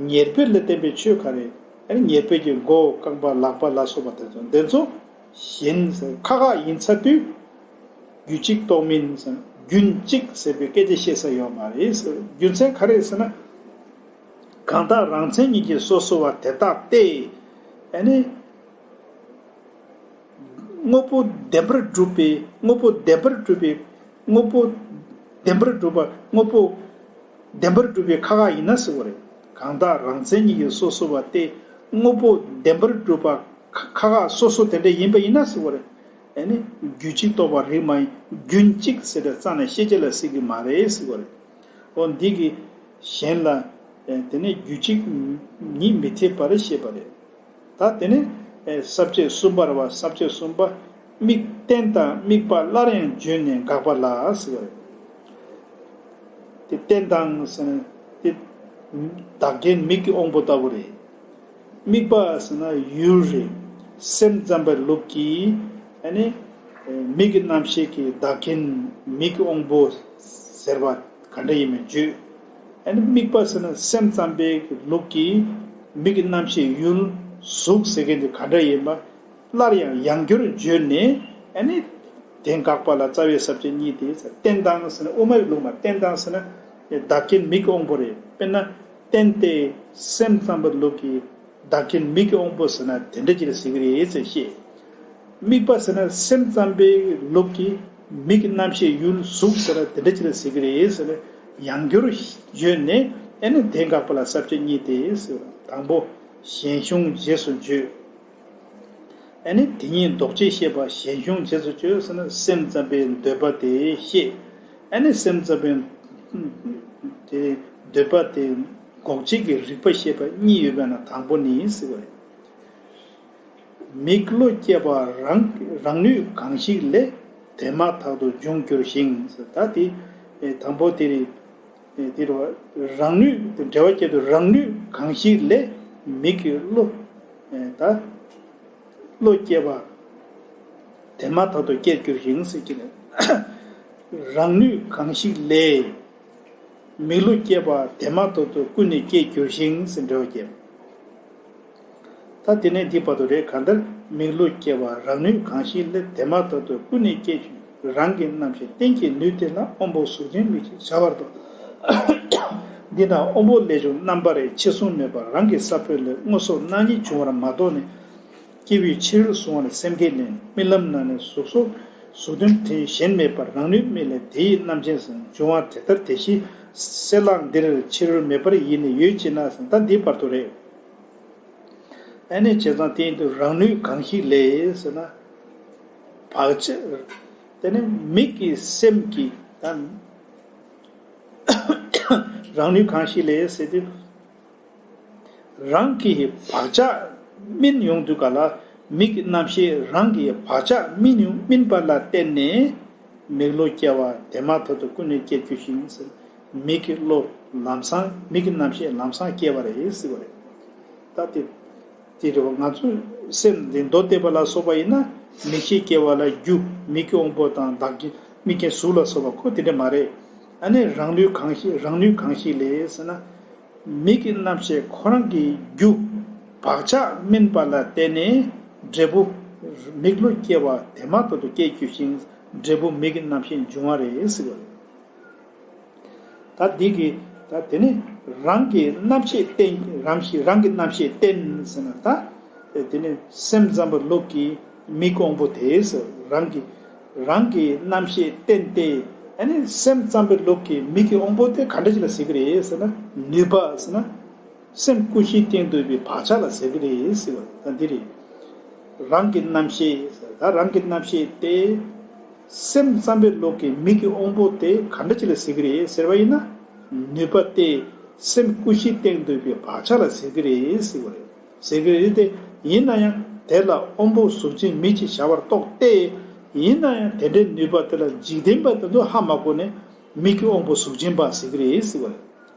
ཉེར་སྦས་ལ་བརྟེན་པའི་ཆོས་ག་རེ། ཨ་ནི་ཉེར་སྦས་ཀྱི་མགོ། རྐང་པ། ལག་པ་ལ་སོགས་པ་དེ་ཚོ། དེ་ཚོ་གཞན་ཟེར་ཁ་ཁ་ཡིན་ཚར་དུས། རྒྱུད་གཅིག་རྟོགས་མིན་ཟེར། རྒྱུན་གཅིག་ཟེར་བའི་སྐད་ཆ་བཤད་ས་ཡོད་མ་རེད་ཟེར། རྒྱུ་མཚན་ག་རེ་ཟེར་ན། གང་དག་རང་མཚན་ཉིད་ཀྱིས་སོ་སོ་བ་དེ་དག་སྟེ། ཨ་ནི། དངོས་པོ་བདེན་པར་གྲུབ་པའི། དངོས་པོ་བདེན་པར་གྲུབ་པའི། དངོས་པོ་བདེན་པར་གྲུབ་པ། དངོས་པོ་བདེན་པར་གྲུབ་པའི་ཁ་ཁ་ཡིན་ན་ཟེར་བ་རེད། གང་དག་རང་མཚན་ཉིད་ཀྱིས་སོ་སོ་བ་སྟེ། དངོས་པོ་བདེན་པར་གྲུབ་པ་ཁ་ཁ་སོ་སོ་དེ་འདྲ་ཡིན་པ་ཡིན་ན་ཟེར་བ་རེད། ཨ་ནི་རྒྱུད་གཅིག་རྟོགས་པ་རིགས་མ་ཡིན། རྒྱུན་གཅིག་ཟེར་བའི་རྩ་ནས་ཤེས་བྱ་ལ་ཟེར་གྱི་མ་རེད་ཟེར་བ་རེད། འོ་འདི་གིས་གཞན་ལ་དེ་ནས་རྒྱུད་གཅིག་ཉིད་མི་འཐད་པར་བཤད་པ་རེད། ད་དེ་ནས་ས་བཅད་གསུམ་པ་རེད་བ། ས་བཅད་གསུམ་པ། དམིགས་རྟེན་དང་དམིགས་པ་སླར་ཡང་བརྗོད་ནས་དགག་པ་ལ་ཟེར་བ་རེད། དེ་རྟེན་དང་ཟེར་ན་དེ་བདག་རྐྱེན་མིག་གི་དབང་པོ་ལྟ་བུ་རེད། དམིགས་པ་ཟེར་ན་ཡུལ་རེད། སེམས་ཙམ་པའི་ལུགས་ཀྱིས་ཨ་ནི་མིག་གི་རྣམ་ཤེས་ཀྱི་བདག་རྐྱེན་མིག་གི་དབང་པོ་ཟེར་བ་ག་འདྲ་ཡིན་མིན་བརྗོད། ཨ་ནི་དམིགས་པ་ཟེར་ན་སེམས་ཙམ་པའི་ལུགས་ཀྱིས་མིག་གི་རྣམ་ཤེས་ཡུལ་གཟུགས་ཟེར་མཁན་དེ་ག་འདྲ་ཡིན་པ་སླར་ཡང་ཡང་བསྐྱར་བརྗོད་ནས་ཨ་ནི་ དེ་འགགས་པ་ལ་རྩ་བའི་ས་བཅད་གཉིས་ཏེ། རྟེན་དང་ཟེར་ན་དབུ་མའི་ལུགས་མ། རྟེན་དང་ཟེར་ན་བདག་རྐྱེན་མིག་གི་དབང་པོ་རེད། དཔེར་ན་རྟེན་ཏེ་སེམས་ཙམ་པའི་ལུགས་ཀྱི་བདག་རྐྱེན་མིག་གི་དབང་པོ་ཟེར་ན་དེ་འདྲ་ཅིག་ལ་ཟེར་གྱི་རེད་ཟེར་བཤད། དམིགས་པ་ཟེར་ན་སེམས་ཙམ་པའི་ལུགས་ཀྱི་མིག་གི་རྣམ་ཤེས་ཡུལ་གཟུགས་ཟེར་ན་དེ་འདྲ་ཅིག་ལ་ཟེར་གྱི་རེད་ཟེར་ན་ཡང་བསྒྱུར་བརྗོད་ནས། ཨེ་ནི་དེ་འགགས་པ་ལ་ས་བཅད་གཉིས་ཏེ་ཟེར་བ། དང་པོ་གཞན་གཞུང་རྗེས་སུ་བརྗོད། ཨ་ནི་དེ་ཉིད་ལྡོག་ཆས་བཤད་པ། གཞན་གཞུང་རྗེས་སུ་བརྗོད་ཟེར་ན་སེམས་ཙམ་པའི་འདོད་པ་དེ་བཤད། ཨ་ནི་སེམས་ཙམ་པའི་དེ་འདོད་པ་དེ་འགོག་བྱེད་ཀྱི་རིགས་པ་བཤད་པ་གཉིས་ཡོད་པ་ན་དང་པོ་ནི་ཟེར་བ་རེད། མིག་བློ་སྐྱེ་བ་རང་རང་ནུས་གང་ཞིག་ལས། དེ་མ་ཐག་ཏུ་འབྱུང་འགྱུར་ཞིང་ཟེར། ད་དེ་དང་པོ་དེ་རེད། དེ་རུ་རང་ནུས་དེ་འབྲེལ་བ་སྐྱེད་དུ་རང་ནུས་གང་ཞིག་ལས་མིག་གི་བློ། ད་བློ་སྐྱེ་བ་དེ་མ་ཐག་ཏུ་སྐྱེ་འགྱུར་ཞིང་ཟེར་གྱི་ནས། རང་ནུས་གང་ཞིག་ལས་མིག་བློ་སྐྱེ་བ་དེ་མ་ཐག་ཏུ་ཀུན་ནས་སྐྱེ་འགྱུར་ཞིང་ཟེར་འབྲེལ་བ་སྐྱེད། ད་དེ་ནས་འདི་བར་དུ་རེད། གང་ལྟར་མིག་བློ་སྐྱེ་བ་རང་ནུས་གང་ཞིག་ལས། དེ་མ་ཐག་ཏུ་ཀུན་ནས་སྐྱེ་འགྱུར། རང་གི་རྣམ་ཤེས་རྟེན་གྱི་ནུས་དེ་ལ་དབང་པོ་གཟུགས་ཅན་མིག་ཅེས་བྱ་བར་འདོད། འདི་ན་དབང་པོ་ལས་བྱུང་རྣམ་པར་རིག་ཕྱི་གཟུགས་མེད་པར་རང་གི་ས་བོན་ལས་མངོན་སུམ་སྣང་ཉིད་འབྱུང་བར་མ་རྟོགས་ནས། སྐྱེ་བོས་ཕྱི་རོལ་གཟུང་བར་སེམས་ཁས་ལེན། རྨི་ལམ་ནང་ནས་གཟུགས་སོགས་གཟུགས་དོན་དེ་གཞན་མེད་པར་རང་ནུས་དམིགས་ལས་དེ་ཡི་རྣམ་མཁྱེན་ཟིན། འབྱུང་བ་དེ་ལྟར་དེ་བཞིན་གསལ་ལག་འདིར་ཕྱི་རོལ་མེད་པར་ཡེ་ནས་ཡོད་ཅེ་ན་ཟིན། ད་འདི་བར་དུ་རེད། ཨ་ནི་བྱས་ཙང་དེ་ཡིན་དུས་རང་ནུས་གང་ཞིག་ལས་ཟེར་ན། བག་ཆགས། དེ་ནི་མིག་གི་སེམས་ཀྱི་ད་རང་ནུས་གང་ཞིག་ལས་ཟེར་དུས། རང་གི་བག་ཆགས་སྨིན་ཡོང་དུས་ག་ལ་མིག་གི་རྣམ་ཤེས་རང་གི་བག་ཆགས་སྨིན་ཡོང་སྨིན་པ་ལ་བརྟེན་ནས་མིག་བློ་སྐྱེ་བ་དེ་མ་ཐག་ཏུ་ཀུན་ནས་སྐྱེ་འགྱུར་ཞིང་ཟེར། མིག་གི་བློ་ལམ་སང་མིག་གི་རྣམ་ཤེས་ལམ་སང་སྐྱེ་བ་རེད་ཟེར་བ་རེད། ད་དེ་དེ་རེད་བ། ང་ཚོས་སེམས་འདི་མདོ་སྡེ་པ་ལ་སོགས་པ་ཡིན་ན་མིག་ཤེས་སྐྱེ་བ་ལ་རྒྱུ་མིག་གི་དབང་པོ་དང་བདག་གི་མིག་གི་གཟུགས་ལ་སོགས་པ་ཁོ་དེ་འདྲ་མ་རེད། ཨ་ནི་རང་ལུས་གང་ཞིག་རང་ལུས་གང་ཞིག་ལས་ཟེར་ན། མིག་གི་རྣམ་ཤེས་ཁོ་རང་གི་རྒྱུ་བག་ཆགས་སྨིན་པ་ལ་བརྟེན་ནས་འབྲས་བུ་མིག་བློ་སྐྱེ་བ་དེ་མ་ཐག་ཏུ་སྐྱེ་འགྱུར་ཞིང་འབྲས་བུ་མིག་གི་རྣམ་ཤེས་འབྱུང་བ་རེད་ཟེར་བ་རེད། ད་འདི་གི་ད་དེ་ནི་རང་གི་རྣམ་ཤེས་བརྟེན། རང་ཤེས་རང་གི་རྣམ་ཤེས་བརྟེན་ཟེར་ན་ད་དེ་ནི་སེམས་ཙམ་པའི་ལུགས་ཀྱི་མིག་དབང་པོ་དེ་ཟེར། རང་གི་རང་གི་རྣམ་ཤེས་བརྟེན་ཏེ། ཨ་ནི་སེམས་ཙམ་པའི་ལུགས་ཀྱི་མིག་གི་དབང་པོ་དེ་ག་འདྲ་ཞིག་ལ་ཟེར་གི་རེད་ཟེར་ན། ནུས་པ་ཟེར་ན་སེམས་ཀུན་གཞིའི་སྟེང་དུ་ཡོད་པའི་བག་ཆགས་ལ་ཟེར་གི་རེད་ཟེར་བ་ད་འདི་རེད། རང་གི་རྣམ་ཤེས་ཟེར། ད་རང་གི་རྣམ་ཤེས་དེ་སེམས་ཙམ་པའི་ལུགས་ཀྱི་མིག་གི་དབང་པོ་དེ་ག་འདྲ་ཅིག་ལ་ཟེར་གི་རེད་ཟེར་བ་ཡིན་ན། ནུས་པ་དེ་སེམས་ཀུན་གཞིའི་སྟེང་དུ་ཡོད་པའི་བག་ཆགས་ལ་ཟེར་གི་རེད་ཟེར་བ་རེད། ཟེར་གི་རེད་དེ། ཡིན་ན་ཡང་དེ་ལ་དབང་པོ་གཟུགས་ཅན་མིག་ཅེས་བྱ་བར་རྟོགས་ཏེ། ཡིན་ན་ཡང་དེ་འདྲའི་ནུས་པ་དེ་ལ་འཇིག་རྟེན་པ་དེ་ཚོ་ཧ་མ་གོ་ནས་མིག་གི་དབང་པོ་གཟུགས་ཅན་པ་ཟེར་གི་རེད་ཟེར་བ་རེད།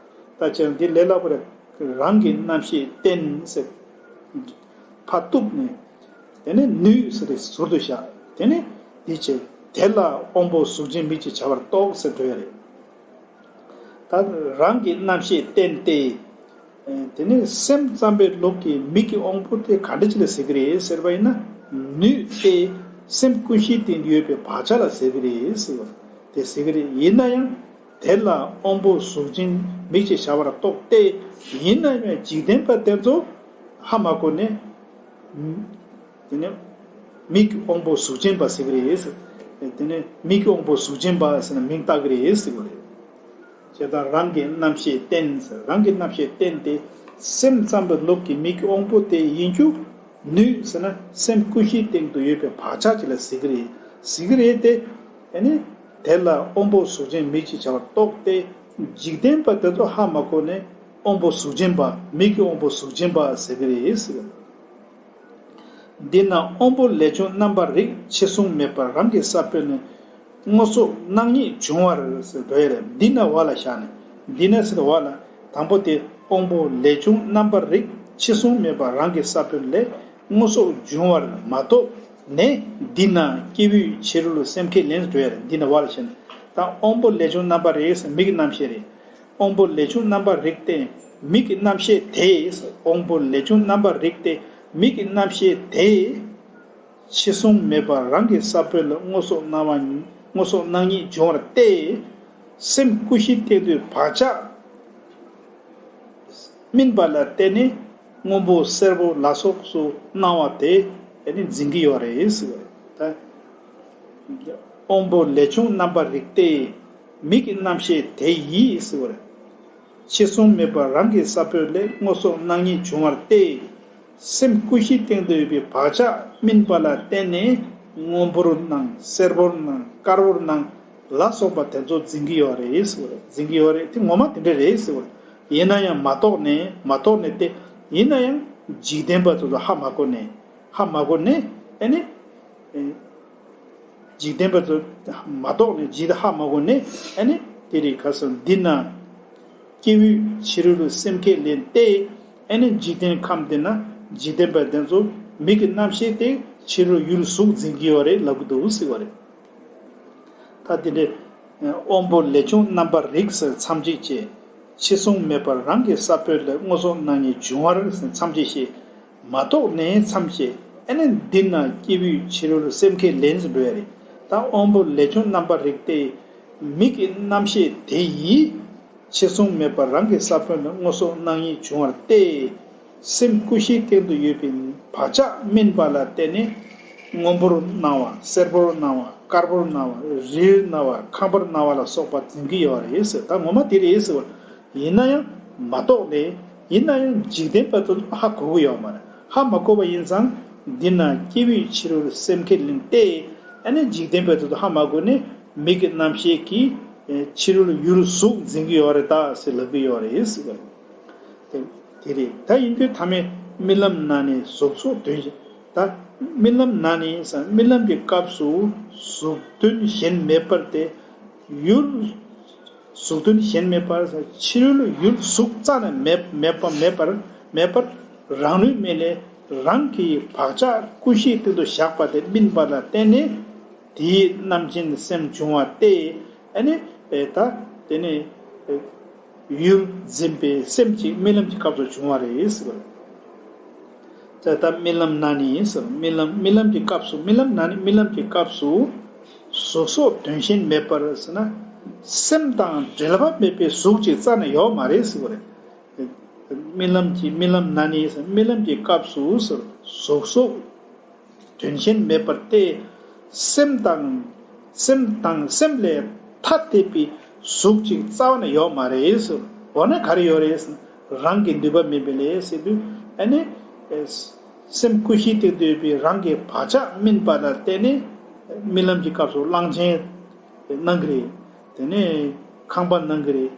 ད་ཅི་འདི་ལས་སླ་པོ་རེད། རང་གི་རྣམ་ཤེས་བརྟེན་ཟེར། ཕར་གཏུབ་ནས། དེ་ནས་ནུས་ཟེར་ཏེ་ཟུར་དུ་བཞག་དེ་ནས་འདི་བྱས། དེ་ལ་དབང་པོ་གཟུགས་ཅན་མིག་ཅེས་བྱ་བར་རྟོགས་ཟེར་འགྲོ་ཡ་རེད། ད་རང་གི་རྣམ་ཤེས་བརྟེན་ཏེ། དེ་ནས་སེམས་ཙམ་པའི་ལུགས་ཀྱི་མིག་གི་དབང་པོ་དེ་ག་འདྲ་ཅིག་ལ་ཟེར་གི་རེད་ཟེར་བ་ཡིན་ན། ནུས་ཏེ་སེམས་ཀུན་གཞིའི་སྟེང་དུ་ཡོད་པའི་བག་ཆགས་ལ་ཟེར་གི་རེད་ཟེར་བ་དེ་ཟེར་གི་རེད། ཡིན་ན་ཡང་དེ་ལ་དབང་པོ་གཟུགས་ཅན་མིག་ཅེས་བྱ་བར་རྟོགས་ཏེ། ཡིན་ན་ཡང་འཇིག་རྟེན་པ་དེ་ཚོ་ཧ་མ་གོ་ནས། དེ་ནས་མིག་གི་དབང་པོ་གཟུགས་ཅན་པ་ཟེར་གི་རེད། དེ་ནས་མིག་གི་དབང་པོ་གཟུགས་ཅན་པ་ཟེར་ན་མིང་བཏགས་གི་རེད་ཟེར་གི་རེད། བྱས་ཙང་རང་གི་རྣམ་ཤེས་བརྟེན་ཟེར། རང་གི་རྣམ་ཤེས་བརྟེན་ཏེ་སེམས་ཙམ་པའི་ལུགས་ཀྱི་མིག་གི་དབང་པོ་དེ་ཡིན་རྒྱུ་ནུས་ཟེར་ན་སེམས་ཀུན་གཞིའི་སྟེང་དུ་ཡོད་པའི་བག་ཆགས་ཅིག་ལ་ཟེར་གི་རེད། ཟེར་གི་རེད་དེ། དེ་ནས་དེ་ལ་དབང་པོ་གཟུགས་ཅན་མིག་ཅེས་བྱ་བར་རྟོགས་ཏེ། འཇིག་རྟེན་པ་དེ་ཚོ་ཧ་མ་གོ་ནས་དབང་པོ་གཟུགས་ཅན་པ། མིག་གི་དབང་པོ་གཟུགས་ཅན་པ་ཟེར་གི་རེད་ཟེར་གི་རེད། འདི་ན་དབང་པོ་ལས་བྱུང་རྣམ་པར་རིག་ཕྱི་གཟུང་མེད་པར་རང་གི་ས་བོན་ནས་མངོན་སུམ་སྣང་ཉིད་འབྱུང་བར་ཟེར་འགྲོ་ཡ་རེད། འདི་ན་བ་ལ་བཞག་ནས། འདི་ན་ཟེར་བ་ལ་དང་པོ་དེ་དབང་པོ་ལས་བྱུང་རྣམ་པར་རིག་ཕྱི་གཟུང་མེད་པར་རང་གི་ས་བོན་ལས་མངོན་སུམ་འབྱུང་བར་མ་རྟོགས་ནས། འདི་ན་སྐྱེས་བུས་ཕྱི་རོལ་སེམས་ཁས་ལེན་འགྲོ་ཡ་རེད། འདི་ན་བ་ལ་བཞག་ནས། ད་དབང་པོ་ལས་བྱུང་རྣམ་པར་རིག་ཟེར་མིག་གི་རྣམ་ཤེས་རེད། དབང་པོ་ལས་བྱུང་རྣམ་པར་རིག་སྟེ་མིག་གི་རྣམ་ཤེས་དེས། དབང་པོ་ལས་བྱུང་རྣམ་པར་རིག་སྟེ་མིག་གི་རྣམ་ཤེས་དེས། ཕྱི་གཟུང་མེད་པར་རང་གི་ས་བོན་ལ་སྔོ་སོགས་སྣང་བ། སྔོ་སོགས་སྣང་གཉིས་འབྱུང་བར་ཏེ། སེམས་ཀུན་གཞིའི་སྟེང་དུ་བག་ཆགས་སྨིན་པ་ལ་བརྟེན་ནས་སྔོན་པོ་སེར་པོ་ལ་སོགས་སུ་སྣང་བ་དེ་ནི་འཛིན་གྱི་ཡོད་རེད་ཟེར་བ་རེད། ད་དབང་པོ་ལས་བྱུང་རྣམ་པར་རིག་སྟེ། མིག་གི་རྣམ་ཤེས་དེ་ཡིས་ཟེར་བ་རེད། ཕྱི་གཟུང་མེད་པར་རང་གི་ས་བོན་ལས་སྔོ་སོགས་སྣང་གཉིས་འབྱུང་བར་ཏེ། སེམས་ཀུན་གཞིའི་སྟེང་དུ་ཡོད་པའི་བག་ཆགས་སྨིན་པ་ལ་བརྟེན་ནས་སྔོན་པོར་སྣང་། སེར་པོར་སྣང་། དཀར་པོར་སྣང་ལ་སོགས་པ་དེ་ཚོ་འཛིན་གྱི་ཡོད་རེད་ཟེར་བ་རེད། འཛིན་གྱི་ཡོད་རེད། དེ་ངོ་མ་དེ་འདྲ་རེད་ཟེར་བ་རེད། ཡིན་ན་ཡང་མ་རྟོགས་ནས། མ་རྟོགས་ནས་ཏེ། ཡིན་ན་ཡང་འཇིག་རྟེན་པ་ཚོ་ལ་ཧ་མ་གོ་ནས། ཧ་མ་གོ་ནས་ཨ་ནི། འཇིག་རྟེན་པ་ཚོ་མ་རྟོགས་ནས། ཇི་ལྟར་ཧ་མ་གོ་ནས་ཨ་ནི་དེ་རིང་ཁ་སང་འདི་ན་སྐྱེས་བུའི་ཕྱི་རོལ་སེམས་ཁས་ལེན་ཏེ། ཨ་ནི་འཇིག་རྟེན་ཁམས་འདི་ན་འཇིག་རྟེན་པ་དེ་ཚོ་མིག་གི་རྣམ་ཤེས་དེ་ཕྱི་རོལ་ཡུལ་གཟུགས་འཛིན་གྱི་ཡོད་རེད་ལབ་ཀྱི་འདུག་ཟེར་བ་རེད། ད་དེ་འདྲའི་དབང་པོ་ལས་བྱུང་རྣམ་པར་རིག་ཟེར་མཚམས་གཅིག་བཅད། ཕྱི་གཟུང་མེད་པར་རང་གི་ས་བོན་ལས་སྔོ་སོགས་སྣང་གཉིས་འབྱུང་བར་ཟེར་མཚམས་གཅིག་བཤད། མ་རྟོགས་ནས་མཚམས་བཅད། ཨ་ནི་འདི་ན་སྐྱེས་བུའི་ཕྱི་རོལ་སེམས་ཁས་ལེན་ཟེར་འགྲོ་ཡ་རེད། ད་དབང་པོ་ལས་བྱུང་རྣམ་པར་རིག་སྟེ། མིག་གི་རྣམ་ཤེས་དེ་ཡིས། ཕྱི་གཟུང་མེད་པར་རང་གི་ས་བོན་ལ་སྔོ་སོགས་སྣང་གཉིས་འབྱུང་བར་ཏེ། སེམས་ཀུན་གཞིའི་སྟེང་དུ་ཡོད་པའི་བག་ཆགས་སྨིན་པ་ལ་བརྟེན་ནས་སྔོན་པོར་སྣང་བ། སེར་པོར་སྣང་བ། དཀར་པོར་སྣང་བ། རིལ་སྣང་བ། ཁམ་པར་སྣང་བ་ལ་སོགས་པ་འཛིན་གྱི་ཡོད་རེད་ཟེར། ད་ངོ་མ་དེ་རེད་ཟེར་བ། ཡིན་ན་ཡང་མ་རྟོགས་ནས། ཡིན་ན་ཡང་འཇིག་རྟེན་པ་ཚོ་ཧ་གོ་གི་ཡོད་མ་རེད། ཧ་མ་གོ་བ་ཡིན་ཙང་འདི་ན་སྐྱེས་བུའི་ཕྱི་རོལ་སེམས་ཁས་ལེན་ཏེ། ཨ་ནི་འཇིག་རྟེན་པ་ཚོ་ཧ་མ་གོ་ནས་མིག་གི་རྣམ་ཤེས་ཀྱིས་ཕྱི་རོལ་ཡུལ་གཟུགས་འཛིན་གྱི་ཡོད་རེད་ད་ཟེར་ལབ་ཀྱི་ཡོད་རེད་ཟེར་བ་རེད། དེ་རེད། ད་ཡིན་དུས་ཐ་མའི་རྨི་ལམ་ན་ནི་གཟུགས་སོགས་དོན་གཞན། ད་རྨི་ལམ་ན་ནི་ཟེར། རྨི་ལམ་གྱི་སྐབས་སུ་གཟུགས་དོན་གཞན་མེད་པར་ཏེ། ཡུལ། གཟུགས་དོན་གཞན་མེད་པར་ཕྱི་རོལ་ཡུལ་གཟུགས་རྩ་ནས་མེད་མེད་པ་མེད་པར་མེད་པར་རང་ལུས་མེད་ལས་རང་གི་བག་ཆགས་ཀུན་གཞིའི་སྟེང་དུ་བཞག་པ་དེ་སྨིན་པ་ལ་བརྟེན་ནས་དེའི་རྣམ་མཁྱེན་སེམས་བྱུང་བ་སྟེ། ཨ་ནི་ད་དེ་ནས་ཡུལ་འཛིན་པའི་སེམས་ཀྱི་རྨི་ལམ་གྱི་སྐབས་སུ་བྱུང་བ་རེད་ཟེར་བ་རེད། ད་ལྟ་རྨི་ལམ་ན་ནི་ཟེར། རྨི་ལམ། རྨི་ལམ་གྱི་སྐབས་སུ། རྨི་ལམ་ན་ནི་རྨི་ལམ་གྱི་སྐབས་སུ་གཟུགས་སོགས་དོན་གཞན་མེད་པར་ཟེར་ན། སེམས་དང་འབྲེལ་བ་མེད་པའི་གཟུགས་ཅིག་རྩ་ནས་ཡོད་མ་རེད་ཟེར་བ་རེད། རྨི་ལམ་གྱི། རྨི་ལམ་ན་ནི་ཟེར། རྨི་ལམ་གྱི་སྐབས་སུ་ཟེར། གཟུགས་སོགས་དོན་གཞན་མེད་པར་ཏེ། སེམས་དང་། སེམས་དང་སེམས་ལས་ཐ་དད་པའི་གཟུགས་ཅིག་རྩ་བ་ནས་ཡོད་མ་རེད་ཟེར། འོ་ན་ག་རེ་ཡོད་རེད་ཟེར་ན། རང་གི་ནུས་པ་མིན་པས་ལས་ཟེར་དུས། ཨ་ནི་སེམས་ཀུན་གཞིའི་སྟེང་དུ་ཡོད་པའི་རང་གི་བག་ཆགས་སྨིན་པ་ལ་བརྟེན་ནས་རྨི་ལམ་གྱི་སྐབས་སུ་གླང་ཆེན་སྣང་གི་རེད། དེ་ནས་ཁང་པ་སྣང་གི་རེད།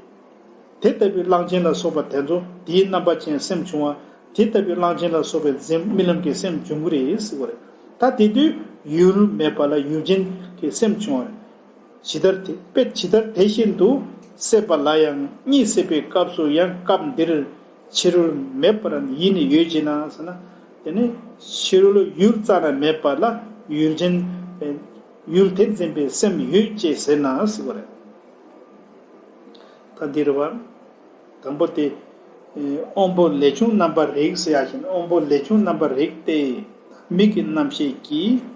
དེ་ལྟ་བུའི་གླང་ཆེན་ལ་སོགས་པ་དེ་ཚོ་དེའི་རྣམ་པ་ཅན་སེམས་བྱུང་བ། དེ་ལྟ་བུའི་གླང་ཆེན་ལ་སོགས་པའི་འཛིན། རྨི་ལམ་གྱི་སེམས་བྱུང་གི་རེད་ཟེར་བ་རེད། ད་དེ་དུས་ཡུལ་མེད་པ་ལ་ཡུལ་ཅན་གྱི་སེམས་བྱུང་བ་རེད། ཇི་ལྟར་དེ། དཔེ་ཇི་ལྟར་དེ་བཞིན་དུ་སྲེད་པ་ལ་ཡང་གཉིད་སད་པའི་སྐབས་སུ་ཡང་སྐབས་འདིར་ཕྱི་རོལ་མེད་པར་ཡེ་ནས་ཡོད་ཅེ་ན་ཟེར་ན། དེ་ནི་ཕྱི་རོལ་ཡུལ་རྩ་ནས་མེད་པ་ལ་ཡུལ་ཅན། ཡུལ་དེ་འཛིན་པའི་སེམས་ཡོད་ཅེས་ཟེར་ན་ཟེར་བ་རེད། ད་འདིར་བ། དང་པོ་དེ། དབང་པོ་ལས་བྱུང་རྣམ་པར་རིག་ཟེར་ཡ་བཞིན། དབང་པོ་ལས་བྱུང་རྣམ་པར་རིག་སྟེ། མིག་གི་རྣམ་ཤེས་ཀྱིས།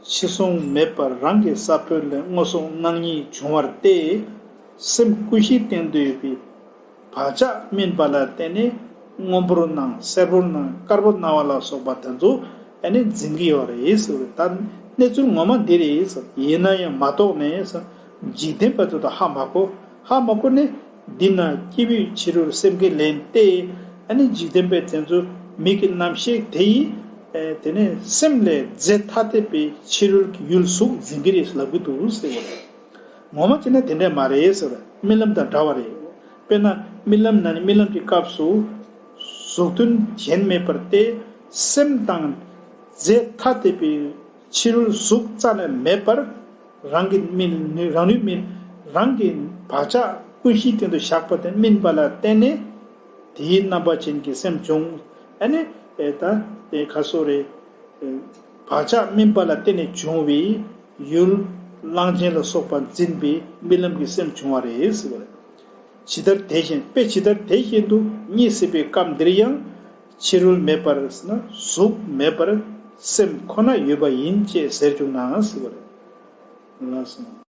ཕྱི་གཟུང་མེད་པར་རང་གི་ས་བོན་ལས་སྔོ་སོགས་སྣང་གཉིས་འབྱུང་བར་ཏེ། སེམས་ཀུན་གཞིའི་སྟེང་དུ་ཡོད་པའི་བག་ཆགས་སྨིན་པ་ལ་བརྟེན་ནས་སྔོན་པོར་སྣང་། སེར་པོར་སྣང་། དཀར་པོར་སྣང་བ་ལ་སོགས་པ་དེ་ཚོ་ཨ་ནི་འཛིན་གྱི་ཡོད་རེད་ཟེར་བ་རེད། ད་གནས་ཚུལ་ངོ་མ་འདི་རེད་ཟེར། ཡིན་ན་ཡང་མ་རྟོགས་ནས་ཟེར། འཇིག་རྟེན་པ་ཚོ་དང་ཧ་མ་གོ། ཧ་མ་གོ་ནས་འདི་ན་སྐྱེས་བུའི་ཕྱི་རོལ་སེམས་ཁས་ལེན་ཏེ། ཨ་ནི་འཇིག་རྟེན་པའི་དེ་ཚོ་མིག་གི་རྣམ་ཤེས་དེ་ཡིས། ཨེ། དེ་ནས་སེམས་ལས་རྫས་ཐ་དད་པའི་ཕྱི་རོལ་གྱི་ཡུལ་གཟུགས་འཛིན་གྱི་རེད་ལབ་ཀྱི་འདུག་ཟེར་བ་རེད། ངོ་མ་བྱས་ན་དེ་འདྲ་མ་རེད་ཟེར་བ་རེད། རྨི་ལམ་དང་འདྲ་བ་རེད། དཔེར་ན་རྨི་ལམ་ན་ནི་རྨི་ལམ་གྱི་སྐབས་སུ་གཟུགས་དོན་གཞན་མེད་པར་ཏེ། སེམས་དང་རྫས་ཐ་དད་པའི་ཕྱི་རོལ་གཟུགས་རྩ་ནས་མེད་པར། རང་གི་རྨི། རང་ལུས་རྨི། རང་གི་བག་ཆགས་ཀུན་གཞིའི་སྟེང་དུ་བཞག་པ་དེ་སྨིན་པ་ལ་བརྟེན་ནས། དེའི་རྣམ་པ་ཅན་གྱི་སེམས་བྱུང་། ཨ་ནི། ཨེ། ད་དེ་ག་སོགས་རེད། ཨེ། བག་ཆགས་སྨིན་པ་ལ་བརྟེན་ནས་བྱུང་བའི་ཡུལ། གླང་ཆེན་ལ་སོགས་པ་འཛིན་པའི་རྨི་ལམ་གྱི་སེམས་བྱུང་བ་རེད་ཟེར་བ་རེད། ཇི་ལྟར་དེ་བཞིན། དཔེ་ཇི་ལྟར་དེ་བཞིན་དུ་གཉིད་སད་པའི་སྐབས་འདིར་ཡང་། ཕྱི་རོལ་མེད་པར་ཟེར་ན་གཟུགས་མེད་པར། སེམས་ཁོ་ན་ཡོད་པ་ཡིན་ཅེས་ཟེར་བཅུག་ན་ཟེར་བ་རེད། ལགས་སོ།